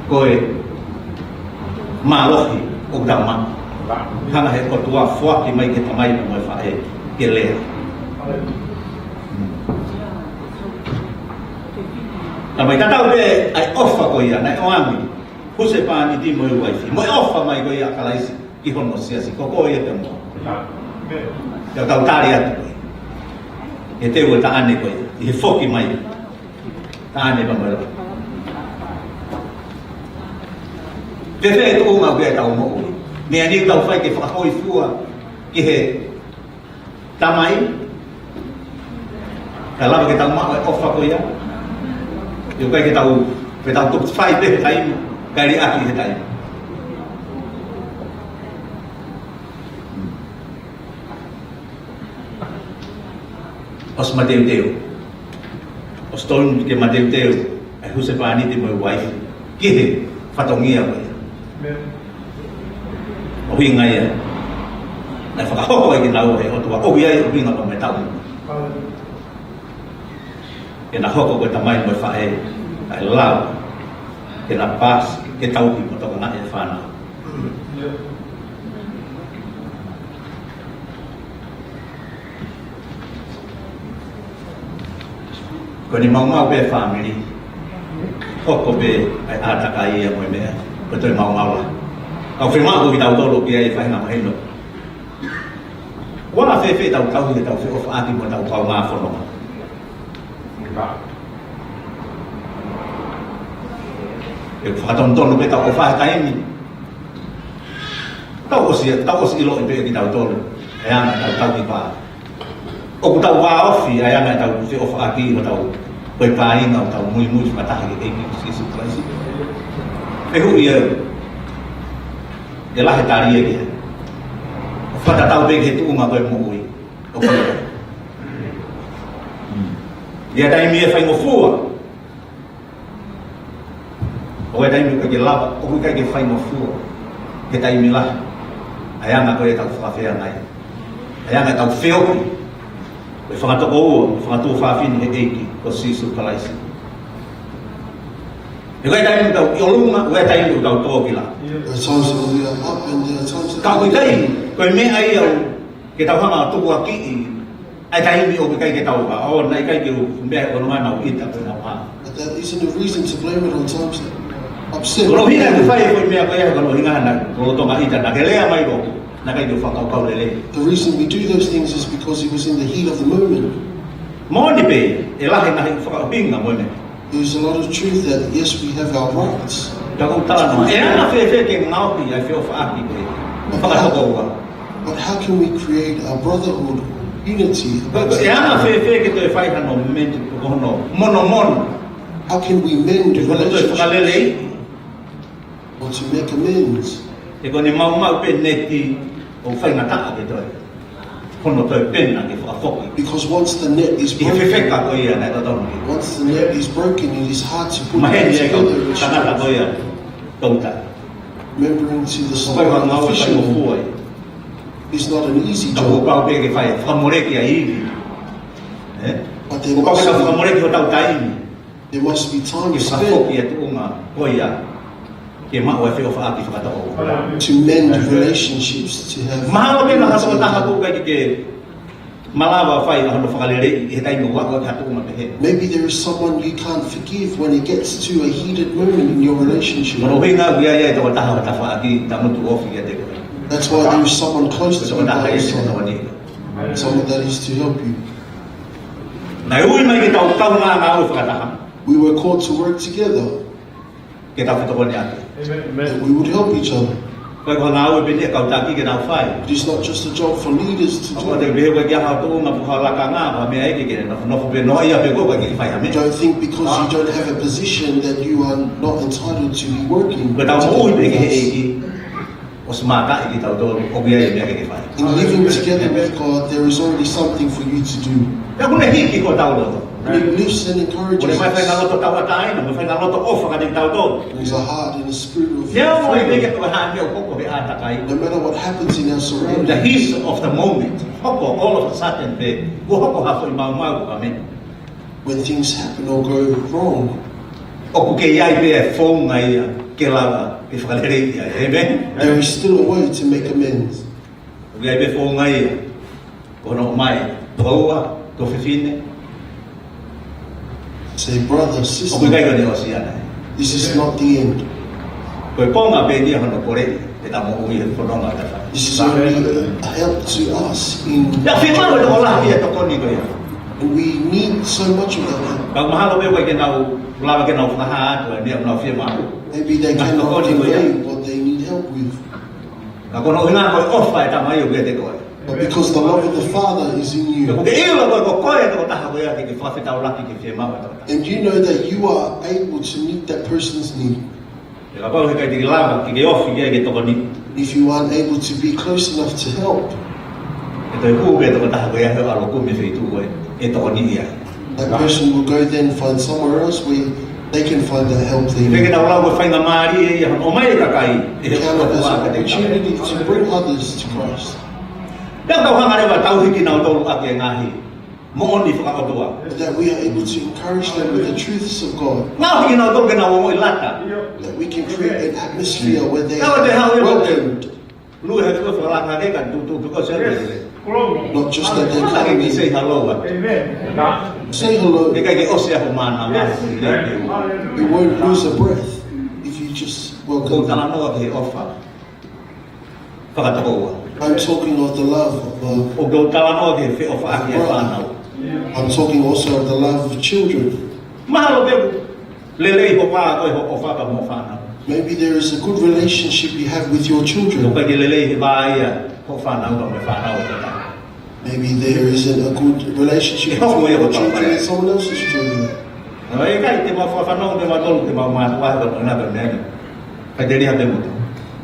Ko e mālohi ʻoku tau maʻu. Hanga he ʻOtua ʻo foaki mai ki he tamai pea mo e faʻē ke lea. Talamai tatau pē ʻa e ʻofa ko ia naʻe ʻoange. Husepāniti mo e uaifi. Mo e ʻofa mai ko ia ʻa Kalaisi ki hono siasi. Ko koe ia te mo. Ia tau tali atu ko ia. He teu e taʻane ko ia. ʻI he foki mai. Taʻane pea mo e. Fēfē e tuʻunga ʻoku ʻi ai ʻetau moʻui. Meʻa ni ʻoku tau fai ke fakahōifua ki he Tamai, ka lava ke tau maʻu e ʻofa ko ia. ʻIo ʻikai ke tau, ke tau toki fai pē he taimi, kae liʻaki he taimi. ʻOsi mateuteu. ʻOsi tonu ke mateuteu. ʻA e husepāniti mo e uaifi ki he fatongia ko ia. ʻUhinga ia naʻe fakahoko ai kinaua ʻe he ʻOtua, ʻoku ʻi ai e ʻuhinga pea mo e taumuʻa. Ke na hoko ko e tamai mo e faʻē, kae lava ke na paasi, ke tauhi mo tokangaʻi e fānau. Ko eni maumau pē fāmili. Hoko pē ʻa e ʻātakai ia mo e meʻa. Ko e toe maumau la. Ka ʻoku fiemaʻu ko kitautolu ke ʻi ai e faʻahinga mahino. Ko e fēfē ʻetau tauhi ʻetau feʻofaʻaki mo ʻetau kaungā fononga. ʻE fakatonutonu pē ʻetau ʻofa he taimi. Tau ʻosi, tau ʻosi ʻiloʻi pē kitautolu. ʻE anga ʻetau tauhi pā. ʻOku tau vāofi, ʻe anga ʻetau feʻofaʻaki ʻo tau. Ko e kāinga ʻoku tau muimui fakataha ki he ʻEiki ko Sīsū Kalaisi. Pea ʻoku ʻi ai e lahi e tali ia ki ai. Fakatatau pē ki he tuʻunga ko e moʻui. ʻOku ʻi ai. ʻI he taimi ʻe faingofua. ʻOku ʻi ai e taimi ʻoku ʻikai ke lava, ʻoku ʻikai ke faingofua. He taimi lahi. ʻA e anga ko ē ʻetau fakafeangai. ʻA e anga ʻetau feohi. Ko e fakatokoua, fakatuofāfine he ʻEiki ko Sīsū Kalaisi. He ʻoku ʻi ai e taimi ʻoku tau ʻi ʻolunga, ʻoku ʻi ai e taimi ʻoku tau tō ki lalo. There are times that we are up and there are times that Ka ʻoku ʻikai, ko e meʻa ia ʻoku ke tau hanga ʻo tukuakiʻi ʻa e taimi ʻoku ʻikai ke tau ʻaonga, ʻikai ke u meʻa ko e ʻuhinga naʻa ku ʻita pe naʻa ku hā. But that isn't a reason to blame it on times that upset. Ko hono ʻuhinga ʻoku fai e foʻi meʻa ko ia, ko hono ʻuhinga naʻa ku lolotonga ʻita, naʻa ke lea mai lō, naʻe ʻikai ke u fakakaukau lelei. The reason we do those things is because it was in the heat of the moment. Moʻoni pē, ʻe lahi e ngaahi fakaʻuhinga mo e meʻa. There's a lot of truth that, yes, we have our rights. Ka ʻoku ou talanoa, ʻe anga fēfē ke ngaohi ʻa e feʻofaʻaki ko e fakatokoua. But how can we create a brotherhood, unity? ʻE anga fēfē ke toe fai hano mend, ko hono monomono. How can we mend relationships? Ke toe fakalelei. Or to make amends. He ko ʻene maumau pē neti ʻoku faingataʻa ke toe. Ko hono toe pena ke fakafoki. Because once the net is broken, Ki he fefeka ko ia naʻe totonu. Once the net is broken, it is hard to put it back together. Maheni ia ki he tangata ko ia, toutai. Remembering to the story of the fisherman, Ko e ngāue faingofua ia. It's not an easy job. Ka ʻoku pau pē ke fai, fakamoleki ʻa e ivi. Eh? But there must be Kou pau pē ke fakamoleki hotau taimi. There must be time spent Ke fakafoki ʻa e tuʻunga ko ia. Ke maʻu ʻa e feʻofaʻaki fakatokoua. To mend relationships, to have Mahalo pē naʻa ha tokotaha ʻoku ʻikai ke malava fai ʻa hono fakaleleiʻi he taimi ʻoku aʻu ki ha tuʻunga pehē. Maybe there is someone you can't forgive when it gets to a heated moment in your relationship. Ko hono ʻuhinga ʻoku ʻi ai e tokotaha ʻi ho tafaʻaki, tangutu ofi kiate koe. That's why there is someone close to you by your side. Tokotaha ʻi he tokoni. Someone that is to help you. Naʻe ui mai ke tau kaungā ngāue fakataha. We were called to work together. Ke tau fetokoniʻaki. That we would help each other. ʻOku ʻikai ko ha ngāue pē ia ʻa e kau taki ke nau fai. It is not just a job for leaders to do. ʻOku ʻikai te ke pehē ʻoku ʻikai ke ʻi ai ha tuʻunga pe ko ha lakanga, ko ha meʻa ʻe ʻikai ke nau nofo pē noa ia pē koe ʻoku ʻikai ke fai ha meʻa. Don't think because you don't have a position that you are not entitled to be working together with us. Ko ʻetau moʻui pē ki he ʻEiki. ʻOsi mākaʻi kitautolu, ʻoku ʻi ai e meʻa ke ke fai. In living together with God, there is already something for you to do. Pea ʻoku ne hiki hotau loto. And it lifts and encourages us. ʻOku ne ʻomai faʻahinga loto tauʻatāina, mo e faʻahinga loto ʻofa kiate kitautolu. Brings a heart and a spirit of forgiveness. Neongo ʻikai ke toe hā meʻa ʻoku hoko he ʻātakai. No matter what happens in our surroundings. In the heat of the moment. Hoko all of a sudden pē. Kuo hoko ha foʻi maumau ko ha meʻa. When things happen or go wrong, ʻOku kei ʻi ai pē e founga ia ke lava ke fakaleleiʻi ai. Amen? There is still a way to make amends. ʻOku ʻi ai pē founga ia. Ko hono ʻomai, tokoua, tuofefine. Say, brother, sister, ʻOku ʻikai ko ʻene ʻosi ia ʻaʻana. This is not the end. Ko e konga pē ia hono kole, ʻetau moʻui he fononga ʻo e tafaʻaki. This is only a help to us in Ia fiemaʻu e tokolahi e tokoni ko ia. And we need so much of that help. Ka mahalo pē ʻoku ʻikai ke nau lava ke nau fakahā atu e meʻa ʻoku nau fiemaʻu. Maybe they cannot convey what they need help with. Ka ko hono ʻuhinga ko e ʻofa e Tamai ʻoku ʻiate koe. But because the love of the Father is in you, ʻOku ke ʻilo koe ko koe e tokotaha ko ia ke ke fakafetaulaki ke fiemaʻu e tokotaha. And you know that you are able to meet that person's need. He kapau he ʻikai te ke lava ke ke ofi ki ai ke tokoniʻi. If you aren't able to be close enough to help, ʻE toe hū pē tokotaha ko ia he ʻalu ʻo kumi e feituʻu ko ē ʻe tokoniʻi ai. That person will go then find somewhere else where they can find that help they need. Pea ke tau lau ko e faingamālie ia hono ʻomai e kakai ʻe he ʻOtua kiate kitautolu. Count it as an opportunity to bring others to Christ. Pea tau hanga leva ʻo tauhi kinautolu ʻaki e ngaahi moʻoni fakaʻotua. That we are able to encourage them with the truths of God. Ngaohi kinautolu ke nau ongoʻi lata. That we can create an atmosphere where they are welcomed. Lue hake ko e fakalaka ke ka tutu pe ko se Yes. Glory. Not just that they come in. Say hello. Amen. Say hello. Ke kai ke ʻosi ʻa e mana. Yes. Amen. You won't lose a breath if you just welcome them. Ko e talanoa ki he ʻofa fakatokoua. I'm talking of the love of, uh, ʻOku ou talanoa ki he feʻofaʻaki ʻa e fānau. I'm talking also of the love of children. Mahalo pē ʻoku lelei hoʻo ʻofa, ko e hoʻo ʻofa pea mo e fānau. Maybe there is a good relationship you have with your children. ʻOku ʻikai ke lelei he ʻofa ia hoʻo fānau pea mo e fānau ʻo e tokotaha. Maybe there isn't a good relationship between your children and someone else's children. Naʻe ʻikai te mau fakafanongo pē mautolu ki heʻemau mātuʻa he kono ina pē meʻa ni. Kae telia pē moutolu.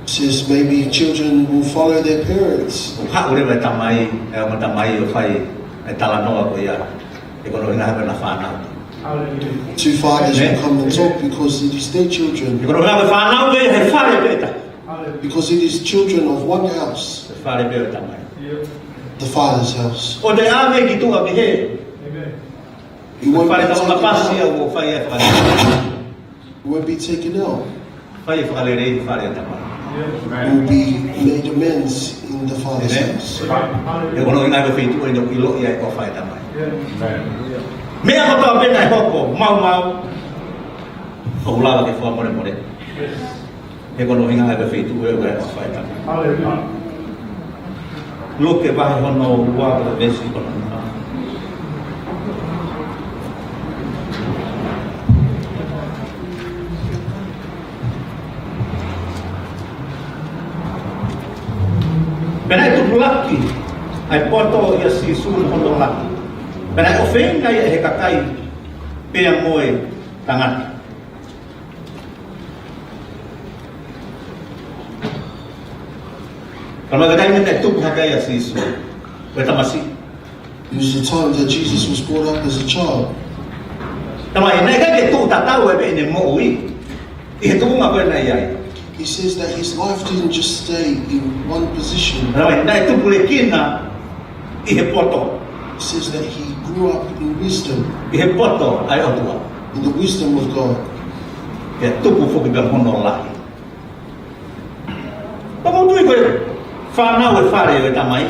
Says maybe children will follow their parents. ʻO haʻu leva e tamai, ʻe, ʻo e tamai ʻo fai e talanoa ko ia. He kono ina pē ʻena fānau. Two fathers will come and talk because it is their children. He kono ina pē fānau pē he fale pē ʻe taha. Because it is children of one house. He fale pē ʻo e tamai. The father's house. ʻO te ʻave ki tuʻa ki hē. It won't be taken out. It won't be taken out. It will be made amends in the father's house. He kono ina pē feituʻu ʻe ʻilo ia e ʻofa e tamai. Meʻa kotoa pē naʻe hoko, maumau, ʻoku lava ke fakamolemole. He kono ina pē feituʻu ʻe ʻofa e tamai. Luke vahe hono ua ko e veesi hono nima. Pea naʻe tupulaki ʻa e poto ʻia Sīsū mo hono lahi. Pea naʻe ʻofeina ia ʻe he kakai pea mo e tangata. Ka naʻe ʻi ai e taimi naʻe tupu hake ai ʻa Sīsū ko e tamasiʻi. It was the time that Jesus was brought up as a child. Tamai, naʻe ʻikai ke tuʻu tatau ʻene moʻui ʻi he tuʻunga ko ē naʻe ʻi ai. He says that his life didn't just stay in one position. Tamai, naʻe tupulekina ʻi he poto. He says that he grew up in wisdom, ʻi he poto ʻa e ʻOtua, in the wisdom of God. Pea tupu foki pē hono lahi. Pea ʻoku ou tui ko e fānau e fale ʻo e tamai,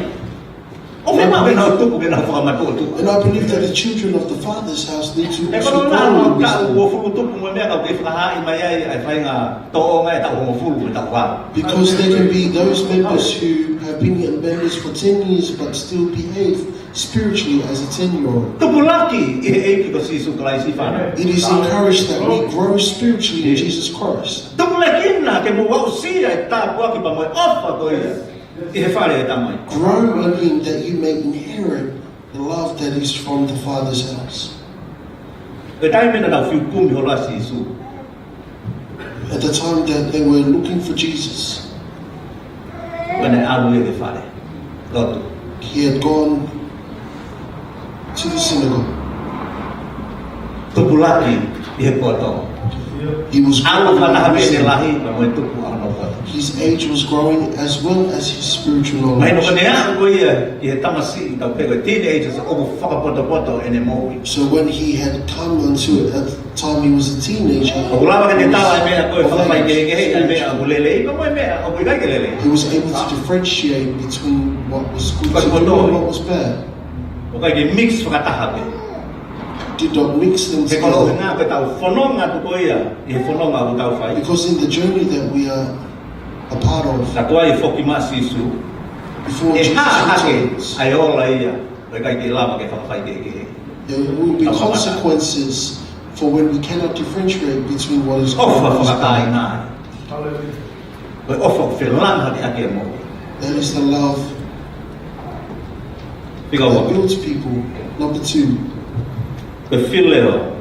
ʻoku fiemaʻu ke nau tupu, ke nau fakamatuʻotuʻa. And I believe that the children of the father's house need to also grow in wisdom. He ko e taʻu hongofulu tupu mo e meʻa ka ʻoku kei fakahaaʻi mai ai ʻa e faʻahinga tōʻonga ʻi he taʻu hongofulu mo e taʻu valu. Because there can be those members who have been in members for ten years but still behave spiritually as a ten-year-old. Tupulaki ʻi he ʻEiki ko Sīsū Kalaisi fānau. It is encouraged that we grow spiritually in Jesus Christ. Tupulekina ke mou aʻusia e tāpuaki pea mo e ʻofa ko ia ʻi he fale ʻo e tamai. Grow in him that you may inherit the love that is from the Father's house. Ko e taimi naʻa nau fiu kumi holo ʻa Sīsū. At the time that they were looking for Jesus, naʻa ne ʻalu ia ki he fale lotu. He had gone to the synagogue. Tupulaki ʻi he poto. He was growing in wisdom. ʻAlu fakataha pē ʻene lahi, pea mo e tupu ʻa hono poto. His age was growing as well as his spiritual knowledge. Mahino ko ʻene aʻu ko ia ki he tamasiʻi, tau pehē ko e teenagers, ʻoku fakapotopoto ʻene moʻui. So when he had come unto it, at the time he was a teenager, ʻoku lava ke ne tala e meʻa ko ē fakafaikehekehe, ʻa e meʻa ʻoku lelei, pea mo e meʻa ʻoku ʻikai ke lelei. He was able to differentiate between what was good to do and what was bad. ʻOku ʻikai ke mix fakataha pē. Did not mix them together. He ko e ʻuhinga ko ʻetau fononga atu ko ia ʻi he fononga ʻoku tau fai. Because in the journey that we are a part of, ka tuai foki mai ʻa Sīsū, before Jesus returns, ʻe hā hake ʻa e ola ia ʻoku ʻikai ke lava ke fakafaikehekehe. There will be consequences for when we cannot differentiate between what is good and what is bad. ʻOfa fakatāina. Ko e ʻofa ʻoku felāngaʻaki ʻaki e moʻui. That is the love that builds people. Number two. Ko e phileo.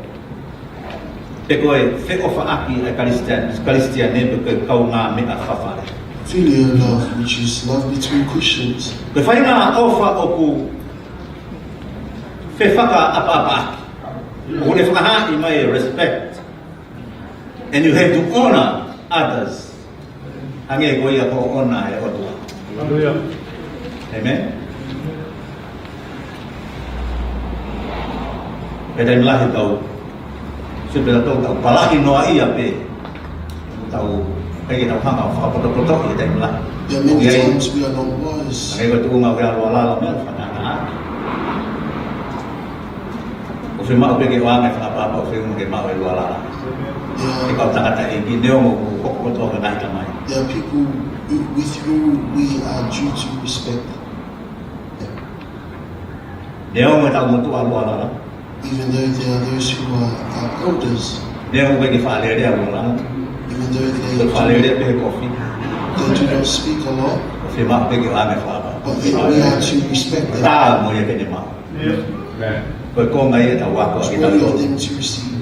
Pe ko e feʻofaʻaki ʻa e Kalisitiane, Kalisitiane pe ko e kaungāmeʻa fakafale. Filial love, which is love between Christians. Ko e faʻahinga ʻofa ʻoku fefakaʻapaʻapaʻaki. ʻOku ne fakahaaʻi mai e respect. And you have to honor others. Hangē ko ia ko e ʻofa ʻa e ʻOtua. Hallelujah. Amen. Pea taimi lahi tau, sio pē tau, tau palahi noa ia pē. Tau, pea ke tau hanga fakapotopoto ʻi he taimi lahi. There are many times we are not wise. Hangē ko e tuʻunga ʻo e ʻalu ʻo lala meʻa fana. ʻOku fiemaʻu pē ke ʻoange fakaʻapaʻapa, ʻoku fiemaʻu ke maʻu e ʻalu ʻo lala. Yeah. He kau tangataʻeiki, neongo ʻoku hoko kotoa ko e ngaahi tamai. There are people who, with whom we are due to respect. Yeah. Neongo ʻetau motuʻa ʻalu ʻo lala. Even though there are those who are, are elders. Neongo ʻoku ʻikai ke faʻa lele ʻalu ʻo lala. Even though they do not, faʻa lele pē he kofi, they do not speak a lot. ʻOku fiemaʻu pē ke ʻoange fakaʻapaʻapa. But then we are to respect them. Tā mo ia ke ne maʻu. Ko e konga ia ʻetau ako. It's worthy of them to receive.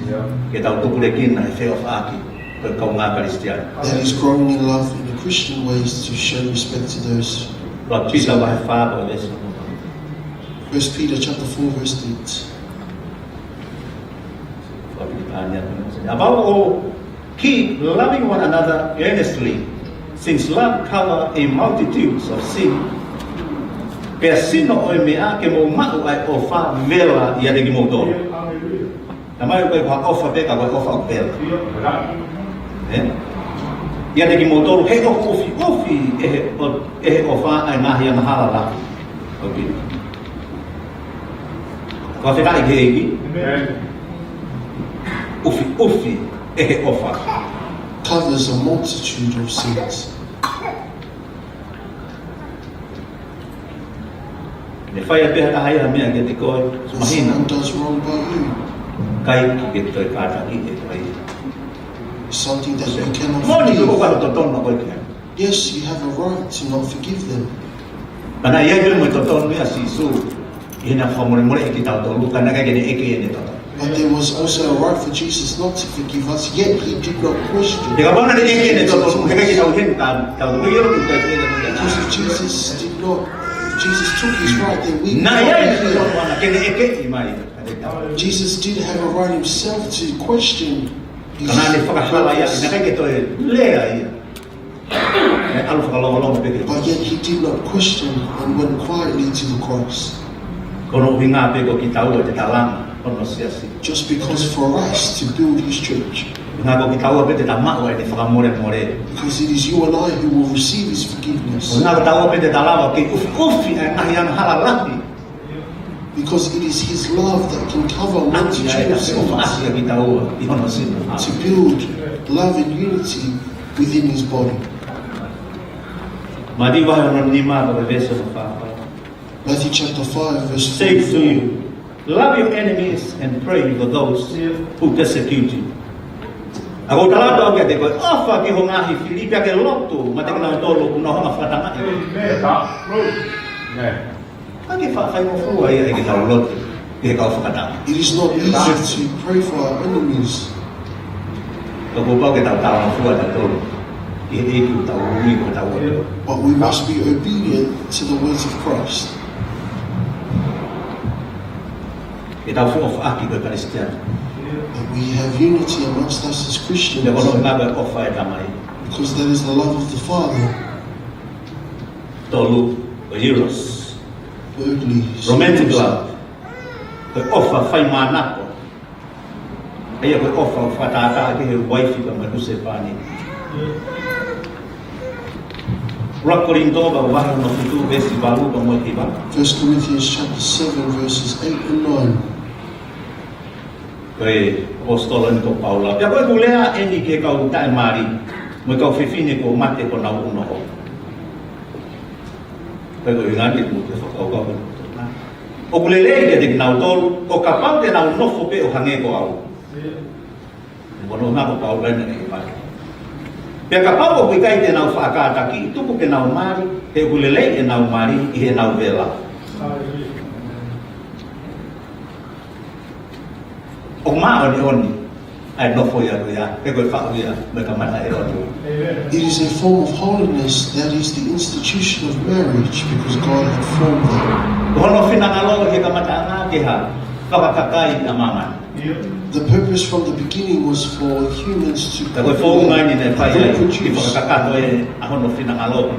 Ke tau tupulekina he feʻofaʻaki ko e kaungā Kalisitiane. That is growing in love in the Christian ways to show respect to those. ʻUluaki Pita vahe fā ko e veesi. First Peter chapter four, verse eight. Above all, keep loving one another earnestly, since love covers a multitude of sins. Pea sino ʻo e meʻa ke mou maʻu ʻa e ʻofa vela ʻiate kimoutolu. Naʻa mai ko e ʻofa pē ka ko e ʻofa vela. ʻE? ʻIate kimoutolu he ʻoku ʻufiʻufi ʻe he ʻo-, ʻe he ʻofa ʻa e ngaahi angahala lahi. ʻOku fakafetaʻi ki he ʻEiki. ʻUfiʻufi ʻe he ʻofa. Covers a multitude of sins. Ne fai ʻe ha taha ha meʻa kiate koe, mahino. If someone does wrong by you, ʻikai ke toe kātaki ʻe koe. Something that you cannot forgive. Moʻoni ko e totonu koe ki ai. Yes, you have a right to not forgive them. Ka naʻe ʻi ai pē mo e totonu ia ʻa Sīsū ʻi heʻene fakamolemoleʻi kitautolu, ka naʻe ʻikai ke ne ʻeke ʻene totonu. But there was also a right for Jesus not to forgive us, yet he did not question. He kapau naʻe ʻeke ʻene totonu, he ʻikai ke tau heni, tau, tau, tau, tau, tau, tau, tau, tau. Because if Jesus did not, if Jesus took his right, then we would not be here. Naʻe ʻi ai e totonu ʻana ke ne ʻeke mai. Jesus did have a right himself to question his friends. Ka naʻe fakahala ia, naʻe ʻikai ke toe lea ia. ʻE ʻalu fakalongolongo pē ki. But yet he did not question and went quietly to the cross. Ko hono ʻuhinga pē ko kitaua te ta langa hono siasi. Just because for us to build his church. ʻUhinga ko kitaua pē te ta maʻu ʻene fakamolemole. Because it is you and I who will receive his forgiveness. ʻUhinga ko taua pē te ta lava ke ʻufiʻufi ʻa e ngaahi angahala lahi. Because it is his love that can cover a multitude of sins. ʻA ia, ʻa ia, ʻa ia, ʻa ia, ʻa ia. To build love and unity within his body. Mātiu vahe hono nima, ko e veesi hono fā. Matthew chapter five, verse four. Say to you, love your enemies and pray for those who persecute you. ʻOku ou tala atu kiate koe, ʻofa ki hoʻo ngaahi fili pea ke lotu maʻa kinautolu ʻoku nau hanga ʻo fakatangaʻi. Amen. ʻIkai ke faingofua ia ke tau lotu ki he kau fakatanga. It is not easy to pray for our enemies. Ka kuo pau ke tau talangofua kitautolu ki he ʻEiki ʻoku tau ui ko hotau ʻOtua. But we must be obedient to the words of Christ. Ke tau feʻofaʻaki ko e Kalisitiane. That we have unity amongst us as Christians. He ko hono ʻuhinga ko e ʻofa ʻa e Tamai. Because that is the love of the Father. Tolu, ko e eros. Thirdly, romantic love. Ko e ʻofa faimānako. ʻA ia ko e ʻofa ʻoku fakatātā ki he uaifi pea mo e husepāniti. ʻUluaki Kolinitō vahe hono fitu veesi valu pea mo e hiva. First Corinthians chapter seven, verses eight and nine. Ko e ʻaposetolo eni ko Paula. Pea ko ʻeku lea eni ki he kau taʻemali mo e kau fefine kuo mate ko honau ʻunoho. Ko e ʻuhinga eni ʻoku ou fakakaukau ki ai. ʻOku lelei kiate kinautolu, ʻo kapau te nau nofo pē ʻo hangē ko au. Ko hono ʻuhinga ko Paula eni ʻoku ne ʻeke. Pea kapau ʻoku ʻikai te nau faʻa kātaki, tuku ke nau mali, he ʻoku lelei ʻenau mali ʻi heʻenau vela. ʻOku māʻoniʻoni ʻa e nofo ʻi he ʻOtua, he ko e faʻu ia mei he kamataʻanga ʻo e ʻOtua. It is a form of holiness that is the institution of marriage because God had formed them. Ko hono finangalo ʻi he kamataʻanga ke hā? Fakakakai ʻa māmani. The purpose from the beginning was for humans to. Ka ko e founga eni naʻe fai ai, reproduce. Ke fakakakato ʻa hono finangalo.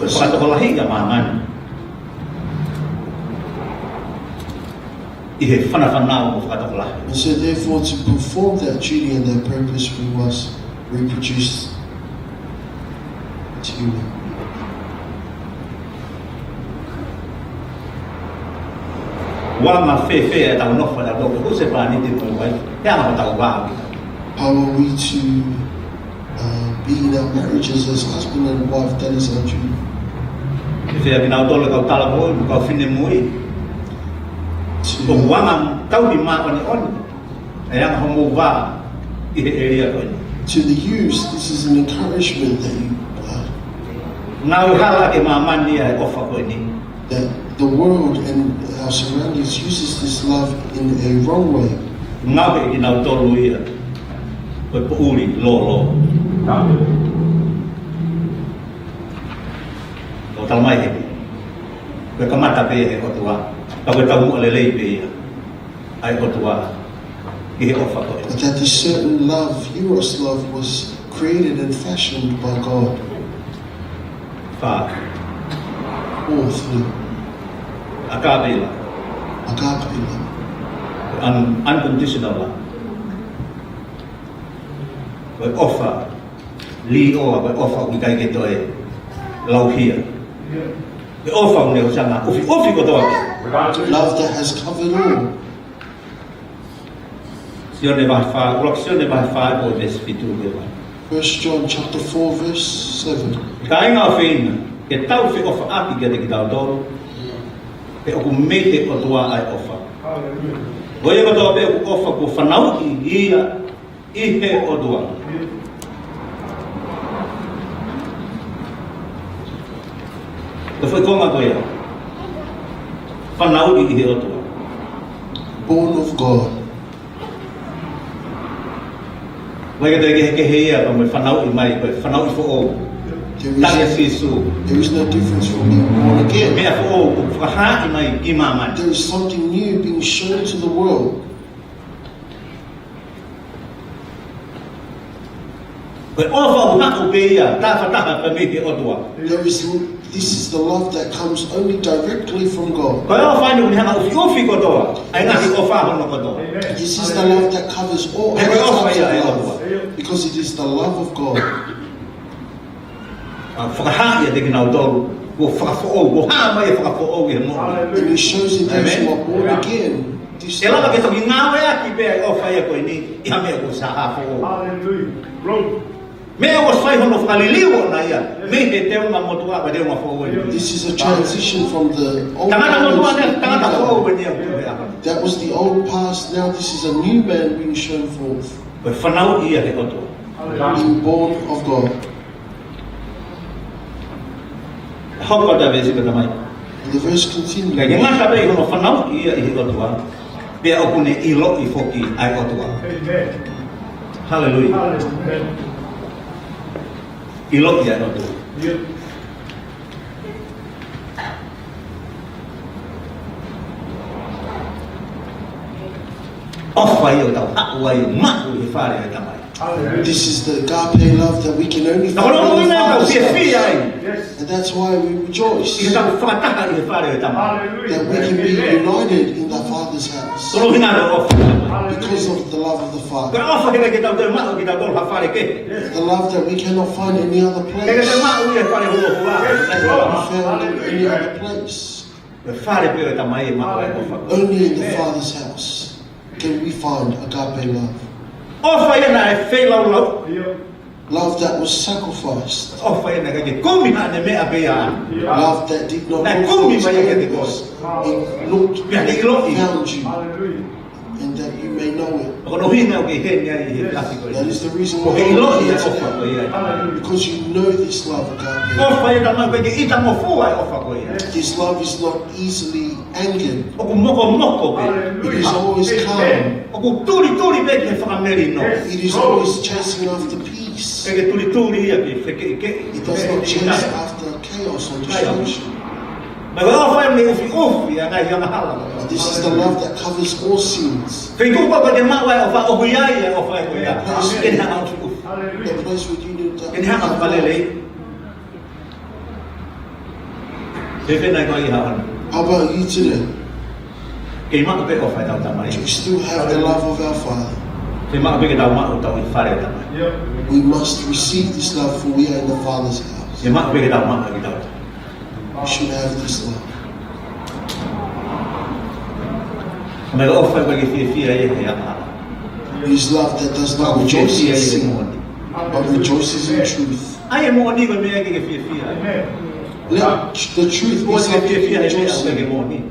Ko e fakatokolahi ʻa māmani. ʻI he fanafanau mo e fakatokolahi. And so therefore to perform that duty and that purpose we must reproduce to human. ʻOku anga fēfē ʻetau nofo ʻa e tau husepāniti mo e uaifi? He anga hotau vā. How are we to uh, be in our marriages as husband and wife, that is our duty. Ke fea kinautolu kau talavoʻi, kau finemui. To. ʻOku anga tauhi māʻoniʻoni ʻa e anga hoʻomou vā ʻi he ʻēlia ko eni. To the youths, this is an encouragement that you, uh, Ngāue hala ki māmani ʻa e ʻofa ko eni. That the world and our surroundings uses this love in a wrong way. Ngāue ʻe kinautolu ia ko e poʻuli lōlō. ʻO talamai heni, ko e kamata pē he ʻOtua. Ka ko e taumuʻa lelei pē ia ʻa e ʻOtua ki he ʻofa ko ē. But that this certain love, eros love, was created and fashioned by God. Fā. Fourthly, agape love. Agape love. Un-, unconditional love. Ko e ʻofa līʻoa, ko e ʻofa ʻoku ʻikai ke toe lauhia. Ko e ʻofa ʻoku ne ʻosi hanga ʻo ʻufiʻufi kotoa pē. Love that has covered all. Sione vahe fā, ʻuluaki Sione vahe fā, ko e veesi fitu ki he valu. First John chapter four, verse seven. Kāinga ʻofeina, ke tau feʻofaʻaki kiate kitautolu, he ʻoku mei he ʻOtua ʻa e ʻofa. Ko ia kotoa pē ʻoku ʻofa kuo fanauʻi ia ʻi he ʻOtua. Ko e foʻi konga ko ia. Fanauʻi ʻi he ʻOtua. Born of God. Mai ka te kehekehe ia, ka mo e fanauʻi mai, ko e fanauʻi foʻou. There is, tali ʻa Sīsū. There is no difference from being born again. Meʻa foʻou ʻoku fakahaaʻi mai ki māmani. There is something new being shown to the world. Ko e ʻofa ʻoku haʻu pē ia, tafataha pē mei he ʻOtua. There is, this is the love that comes only directly from God. Ko e ʻofa eni ʻoku ne hanga ʻo ʻufiʻufi kotoa ʻa e ngaahi ʻofa hono kotoa. This is the love that covers all other types of love, because it is the love of God. ʻA, fakahā ia kiate kinautolu kuo fakafoʻou, kuo hā mai e fakafoʻou ʻi he moʻui. And he shows it those who are born again. ʻE lava ke toki ngāueʻaki pē ʻa e ʻofa ia ko eni ʻi ha meʻa kuo ʻosi hā foʻou. Meʻa ʻoku fai hono fakaliliu ʻona ia mei he teunga motuʻa ki he teunga foʻou eni. This is a transition from the old covenant to the new covenant. Tangata motuʻa eni, tangata foʻou eni ʻoku tuʻu he ʻaho ni. That was the old past. Now this is a new man being shown forth. Ko e fanauʻi ia he ʻOtua. Being born of God. Hoko atu e veesi ka tamai. And the verse continues. Ka ke ngata pē ʻi hono fanauʻi ia ʻi he ʻOtua, pea ʻoku ne ʻiloʻi foki ʻa e ʻOtua. Haleluia. ʻIloʻi ʻa e ʻOtua. ʻOfa ia ʻoku tau haʻu ai ʻo maʻu ʻi he fale ʻo e Tamai. This is the agape love that we can only find in the Father's house. And that's why we rejoice that we can be united in the Father's house because of the love of the Father. The love that we cannot find any other place. Found in any other place. Ko e fale pē ʻo e Tamai ʻe maʻu ai e ʻofa. Only in the Father's house can we find agape love. ʻOfa ia naʻe feilaulau. Love that was sacrificed. ʻOfa ia naʻe ʻikai ke kumi haʻane meʻa pē ia. Love that did not look for its own. Naʻe kumi mai ia kiate koe. It looked and found you. Haleluia. And that you may know it. Ko hono ʻuhinga ʻoku ke ʻi heni ai ʻi he efiafi ko eni. That is the reason why you are here today. Ko e ʻiloʻi ʻa e ʻofa ko ia. Because you know this love, agape. ʻOfa ia naʻe ʻikai ke ʻita mo fua e ʻofa ko ia. This love is not easily angered. ʻOku mokomoko pē. It is always calm. ʻOku tulituli pē ki he fakamelino. It is always chasing after peace. ʻIkai ke tulituli ia ki he fekeʻikeʻi. It does not chase after chaos or destruction. Mo e ʻofa ia ʻoku ne ʻufiʻufi ʻa e ngaahi angahala. But this is the love that covers all sins. Feituʻu ʻoku ʻikai ke maʻu ai e ʻofa, ʻoku ʻi ai e ʻofa ko ia. Ke ne hanga ʻo ʻufiʻufi. The place where you need to. Ke ne hanga ʻo fakalelei. Fēfē nai koe ʻi he ʻaho ni? How about you today? Kei maʻu pē ʻofa ʻetau Tamai. Do you still have the love of our Father? Kei maʻu pē ke tau maʻu ʻo tau ʻi he fale ʻo e Tamai. We must receive this love, for we are in the Father's house. Kei maʻu pē ke tau maʻu ʻe kitautolu. We should have this love. Ko e ʻofa ʻoku ʻikai ke fiefia ia he angahala. It is love that does not rejoice in sin, but rejoices in truth. ʻA e moʻoni ko e meʻa ʻikai ke fiefia. Let the truth be something to rejoice in.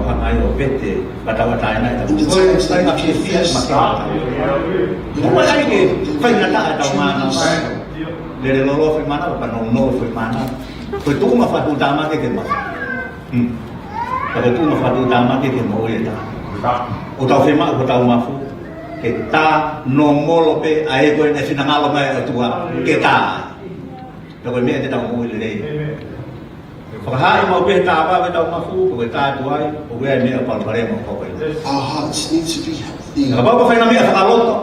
tau hanga ai ʻo vete, ka tau ʻatā ʻena ʻi he tau. In the times that we confess, ma ke ʻatā. Ko e ʻai ke faingataʻa ʻetau mānava. Lele lōloa foʻi mānava, ka nounou foʻi mānava. Ko e tuʻunga fakatuʻutāmaki ke maʻu. Hmm. Ka ko e tuʻunga fakatuʻutāmaki ke maʻu ʻe taha. ʻOku tau fiemaʻu hotau mafu ke tā nōmolo pē ʻa e ko e finangalo mai ʻa e ʻOtua ke tā. Ka ko e meʻa te tau moʻui lelei. Fakahā mai pē he tā vave ʻetau mafu, ko e tā atu ai, ʻoku ʻi ai e meʻa palopalema ʻoku hoko ai. Our hearts need to be healthy. Kapau ko e faʻahinga meʻa fakaloto.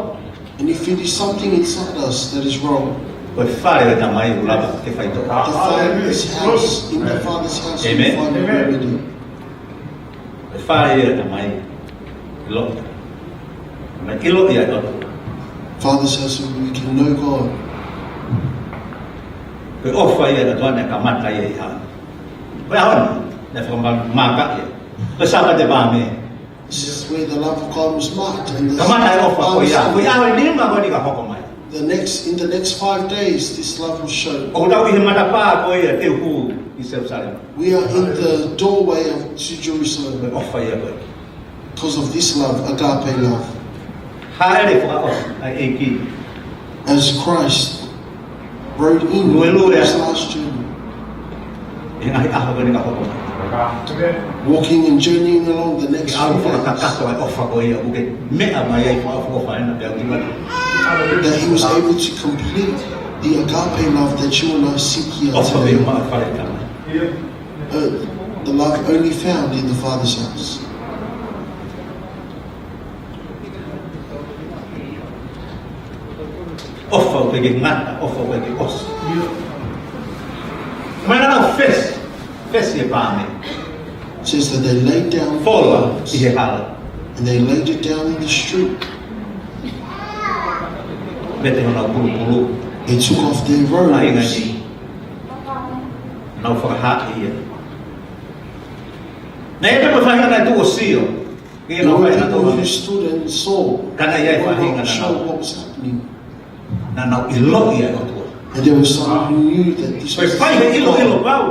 And if it is something inside us that is wrong, Ko e fale ʻo e Tamai ʻoku lava ke faitoʻo. The Father's house, in the Father's house, Amen. We find a remedy. Ko e fale ʻo e Tamai ʻoku lava. Mai ʻilo ia ʻOtua. Father's house where we can know God. Ko e ʻofa ia ʻa e ʻOtua naʻe kamata ia ʻi he ʻaho ni. Ko e ʻaho ni, naʻe fakamāmaka ia. Ko e Sāpate Pāme. This is where the love of God was marked. And the Kamata e ʻofa ko ia. Ko ia ʻi he nima ko eni ka hoko mai. The next, in the next five days, this love was shown. ʻOku tau ʻi he matapā ko ia te u hū ki Selusalema. We are in the doorway of, to Jerusalem. Ko e ʻofa ia ko ē. Because of this love, agape love. Hāʻele fakaʻosi ʻa e ʻEiki. As Christ rode in Lue, lue. This last journey. ʻI he ngaahi ʻaho ko eni ka hoko. Walking and journeying along the next few days. Ke ʻalu fakakakato ʻa e ʻofa ko ia, ʻoku ke meʻa mai ai fakaʻofoʻofa ʻena pea ʻoku ʻi mata. That he was able to complete the agape love that you and I seek here today. ʻOfa pē ʻoku maʻu ʻi he fale ʻo e Tamai. Uh, the love only found in the Father's house. ʻOfa ʻoku ʻikai ke ngata, ʻofa ʻoku ʻikai ke ʻosi. Mai naʻa nau fesi, fesi e pāme. Says that they laid down Fola ʻi he hala. And they laid it down in the street. Vete honau pulupulu. They took off their robes. ʻAi ngani. Nau fakahā ia. Naʻe ʻi ai pē mo e faʻahinga naʻe tuʻu ʻo sio. There were people who stood and saw. Ka naʻe ʻi ai e faʻahinga naʻe not sure what was happening. Naʻa nau ʻilo ia ʻOtua. And there was someone who knew that this was God. Ko e fai he ʻiloʻilo pau.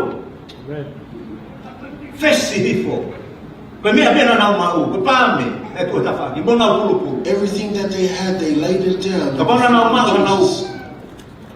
Fesi hifo. Ko e meʻa pē naʻa nau maʻu, ko e pāme, ʻe tuʻu he tafaʻaki, mo honau pulupulu. Everything that they had, they laid it down. Kapau naʻa nau maʻu, naʻa nau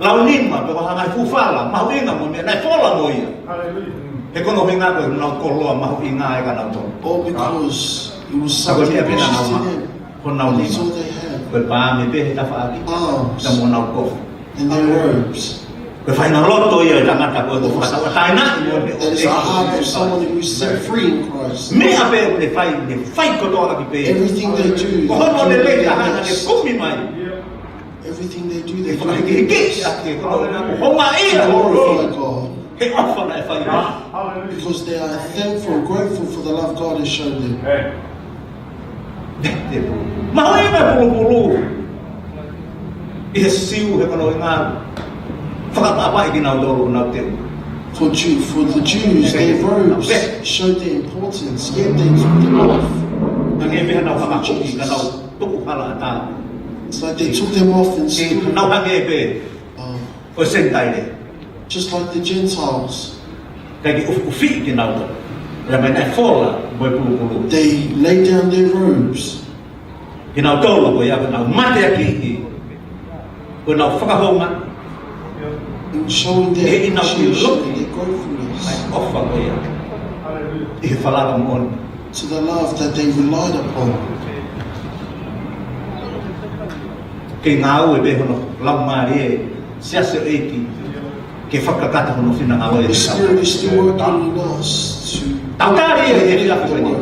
lau nima, pe ko e hanga ʻe he fufala, mahuʻinga mo e meʻa, naʻe fola mo ia. Hallelujah. He ko hono ʻuhinga ko ʻenau koloa mahuʻinga ʻa e ka nau tō. All because it was something precious to them. Ka ko e meʻa pē naʻa nau maʻu, ko honau nima. That's all they had. Ko e pāme pē he tafaʻaki. Arms. Pea mo honau kofu. And their robes. Ko e faʻahinga loto ia ʻo e tangata ko ē ʻoku fakatauʻatāinaʻi mo e ʻEiki. That is the heart of someone who is set free in Christ. Meʻa pē ʻoku ne fai, ne fai kotoa ʻaki pē. Everything they do, they do it in Christ. Ko hono lelei ʻa e ʻOtua naʻa ne kumi mai. Everything they do, they do it in Christ. Ke fakahikihiki ʻaki e koloa. Ko e ʻuhinga ia. To glorify God. He ʻofa naʻe fai. Because they are thankful, grateful for the love God has shown them. Mahuʻinga e pulupulu. ʻI he Siu he kono inga fakatapaʻi kinautolu ʻenau teu. For Jew, for the Jews, their robes showed their importance, yet they took them off. Hangē pē haʻanau hanga ʻo tuku hala ʻatā. It's like they took them off and said, nau hangē pē, uh, ʻo e Senitaile. Just like the Gentiles. Kae ʻufiʻufi kinautolu. Pea mai naʻe fola mo e pulupulu. They laid down their robes. Kinautolu ko ia, ko ʻenau mateakiʻi ko ʻenau fakahoungaʻi. In showing their appreciation and their gratefulness. ʻOfa ko ia ʻi he falala moʻoni. To the love that they relied upon. Ke ngāue pē hono Laumālie, Siasi ʻo e ʻEiki, ke fakakakato hono finangalo ʻi he Spirit is still working in us to Tau tali ia he efiafi ko eni.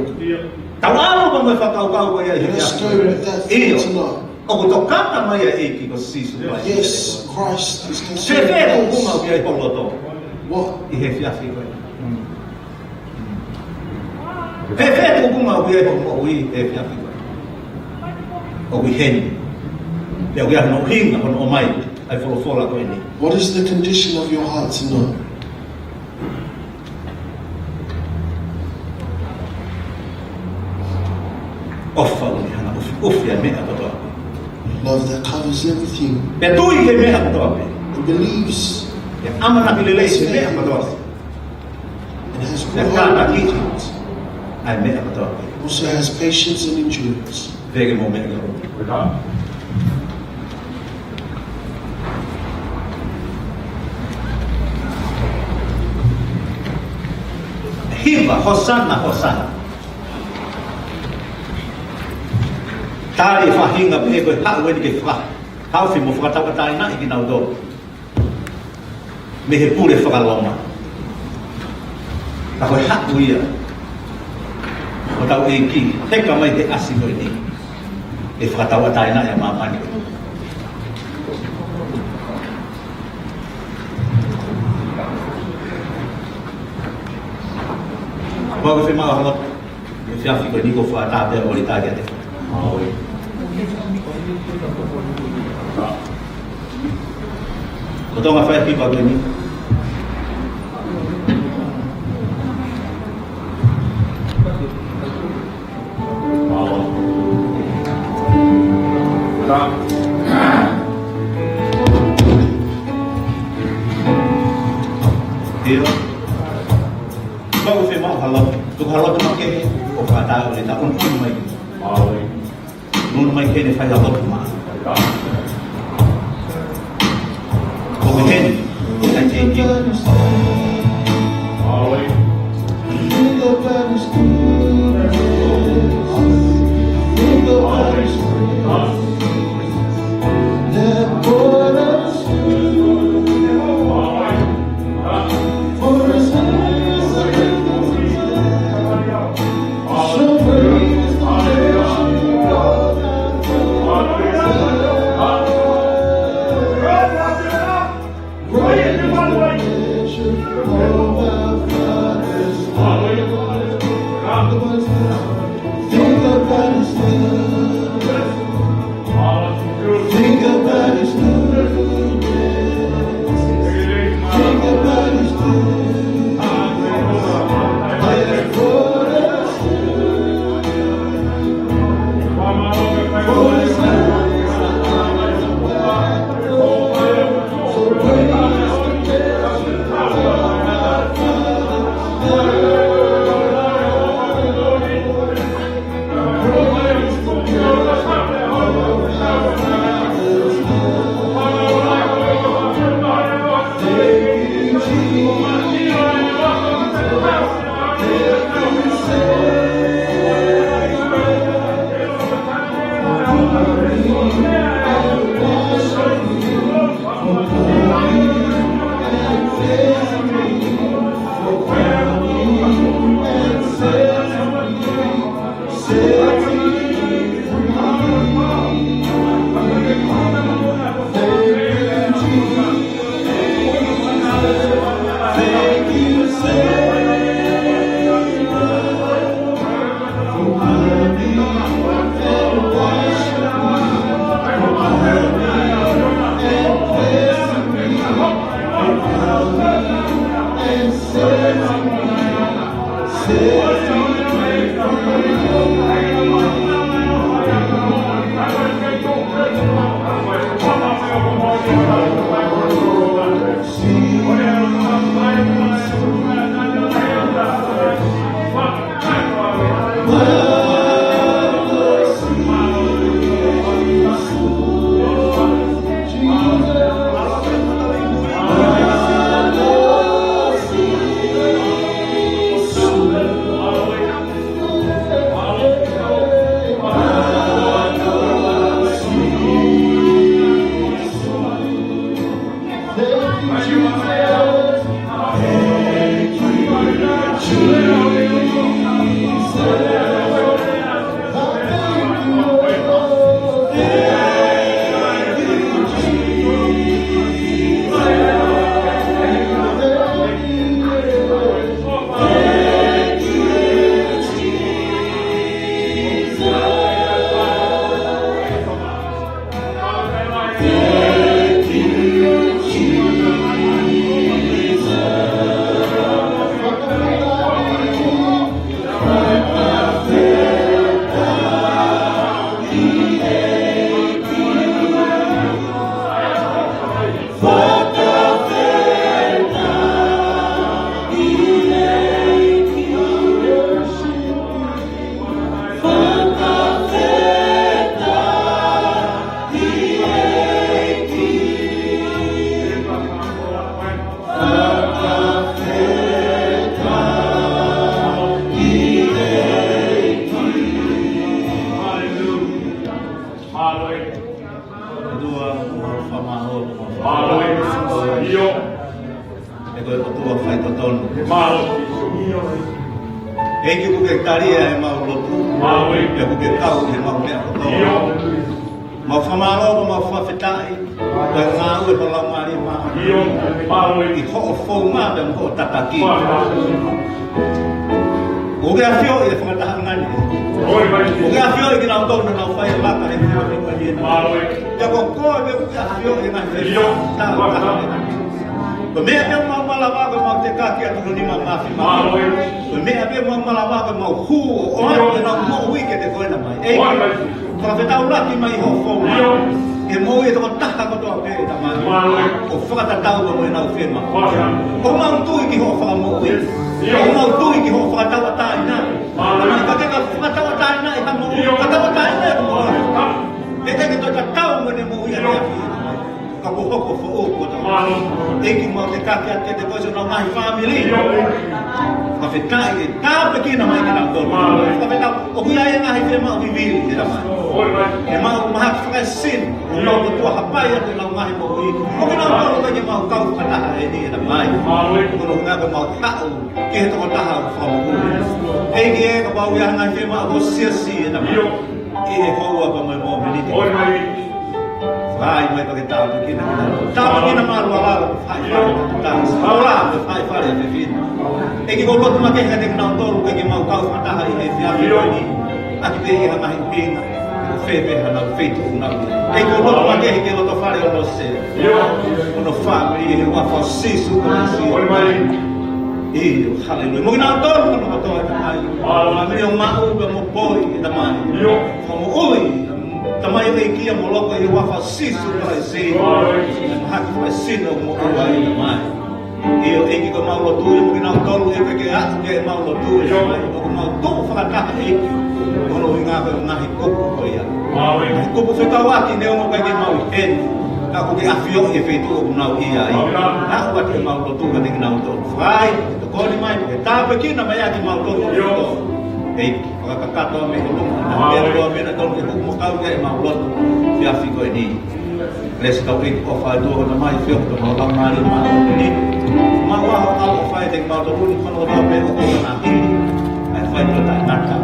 Tau ʻalu mo e fakakaukau ko ia he efiafi ko eni. Let's go with that thought tonight. ʻOku tokanga mai ʻa e ʻEiki ko Sīsū Kalaisi. Yes, Christ is concerned with us. Fēfē tuʻunga ʻoku ʻi ai ho loto? What? ʻI he efiafi ko eni. Fēfē tuʻunga ʻoku ʻi ai ho moʻui he efiafi ko eni? ʻOku ʻi heni. Pea ʻoku ʻi ai hono ʻuhinga, hono ʻomai ʻa e folofola ko eni. What is the condition of your heart tonight? ʻOfa ʻoku ne hanga ʻo ʻufiʻufi ʻa e meʻa kotoa. Love that covers everything. Pea tui ki he meʻa kotoa pē. And believes. Pea ʻamanaki lelei ki he meʻa kotoa pē. And has good hope. Pea kātakiʻi ʻa e meʻa kotoa pē. Also has patience and endurance. Veke mo meʻa kotoa. Hiva, Hosana, Hosana. Tali e faʻahinga pē ko e haʻu eni ke fakahaofi mo fakatauʻatāinaʻi kinautolu mei he pule faka-Loma. Ka ko e haʻu ia ʻo hotau ʻEiki, heka mai he ʻasi ko eni, ke fakatauʻatāinaʻi ʻa māmani. Pau ke fiemaʻu ha lotu he efiafi ko eni, ko e fakataha pē ʻo e ʻōlita kiate. Ko e tōʻonga fai ʻa e kipa ko eni. ʻIo. Pau ke fiemaʻu ha lotu, tuku ha lotu makehe, ʻo fakataha ʻo le taʻu mai. Mālō. Nunu mai ke ne fai ha lotu maʻa. ʻO ke heni, ʻai ke ke. Mālō. ʻOtua, mau fakamālō, mau fakamālō. ʻIo. He ko e ʻOtua faitotonu. ʻEiki, ʻoku ke tali ʻemau lotu. ʻEiki, ʻoku ke kau ʻi heʻemau meʻa kotoa. Mau fakamālō, mau fakafetaʻi. Ko e ngāue ʻa ho Laumālie Māʻoniʻoni ʻi hoʻo founga pea mo hoʻo tataki. ʻOku ke ʻafioʻi e fakatahaʻanga ni. ʻOku ke ʻafioʻi kinautolu naʻa nau fai e laka he efiafi ko eni. Pea ko koe pē ʻoku ke ʻafioʻi e ngaahi feituʻu. Ko e meʻa pē ʻoku mau malava ko ʻemau tekaki atu ki ho nima mafimafi. Ko e meʻa pē ʻoku mau malava ko ʻemau hū ʻo ʻoatu ʻenau moʻui kiate koe, Tamai. ʻEiki, fakafetaulaki mai hoʻo founga ke moʻui e tokotaha kotoa pē, Tamai, ʻo fakatatau mo ʻenau fiemaʻu. ʻOku mau tui ki hoʻo fakamoʻui. ʻOku mau tui ki hoʻo fakatauʻatāina. Tamai, ka ke ka fakatauʻatāinaʻi ha moʻui, ka tauʻatāinaʻi ha moʻui, he ʻikai ke toe tatau mo ʻene moʻui ʻaneafi. Ka kuo hoko foʻou kuo tau. ʻEiki, mau tekaki atu kiate koe siʻonau ngaahi fāmili. Fakafetaʻi ʻe tāpuekina mai kinautolu. Fakafetaʻi ʻoku ʻi ai e ngaahi fiemaʻu vivili, ʻe Tamai. Ke mau mahaki fakaesino, ʻo mau kotoa hapai atu ʻenau ngaahi moʻui. ʻO kinautolu ʻoku ʻikai ke mau kau fakataha heni, ʻe Tamai. Ko hono ʻuhinga ko ʻemau haʻu ki he tokotaha ʻoku fakamoʻui. ʻEiki ē, kapau ʻoku ʻi ai ha ngaahi fiemaʻu ʻo e siasi, ʻe Tamai, ʻi he houa pea mo e mōmeniti. Fai mai pea ke tāpuekina. Tāpuekina māʻulalo, fai fale. Tāpuekina māʻulalo, fai fale ʻa e fefine. ʻEiki, ʻoku ou lotu makehe kiate kinautolu ʻoku ʻikai ke mau kau fakataha ʻi he efiafi ko eni. ʻAki pē ʻi ha ngaahi ʻuhinga, ʻo fē pē hanau feituʻu nau. ʻEiki, ʻoku ou lotu makehe ki he lotofale ʻo Lose, ʻo hono fāmili, ʻi he huafa ʻo Sīsū Kalaisi. ʻIo, haleluia. Mo kinautolu kotoa, ʻe Tamai. Fāmili ʻo Maʻu pea mo Poi, ʻe Tamai. Fakamoʻui, Tamai, ʻEiki, ʻa Moloko ʻi he huafa ʻo Sīsū Kalaisi. Mahaki fakaesino mo ʻEiki, ʻe Tamai. ʻIo, ʻEiki, ko ʻemau lotu ia mo kinautolu, ʻe ʻikai ke aʻu ki heʻemau lotu, ʻe Tamai. ʻOku mau tuʻu fakataha, ʻEiki, ko hono ʻuhinga ko e ngaahi kupu ko ia. Ngaahi kupu fekauʻaki neongo ʻikai ke mau ʻi heni, ka ʻoku ke ʻafioʻi e feituʻu ʻoku nau ʻi ai. Aʻu atu ʻemau lotu kiate kinautolu. Fai, tokoni mai, ke tāpuekina mai ʻa kimautolu kotoa. ʻEiki, fakakakato mai ʻolunga, ke ʻoua naʻa tonu ke tuku mo kau ki heʻemau lotu he efiafi ko eni. Lesi kau ʻEiki, ʻofa atu ʻa e ʻOtua ko e Tamai, feohi ko homau Laumālie Māʻoniʻoni. Mau ʻofa atu ʻofa ʻiate kimautolu ni, fānau kotoa pē ʻoku nau hili ʻa e faingataʻa taʻengata.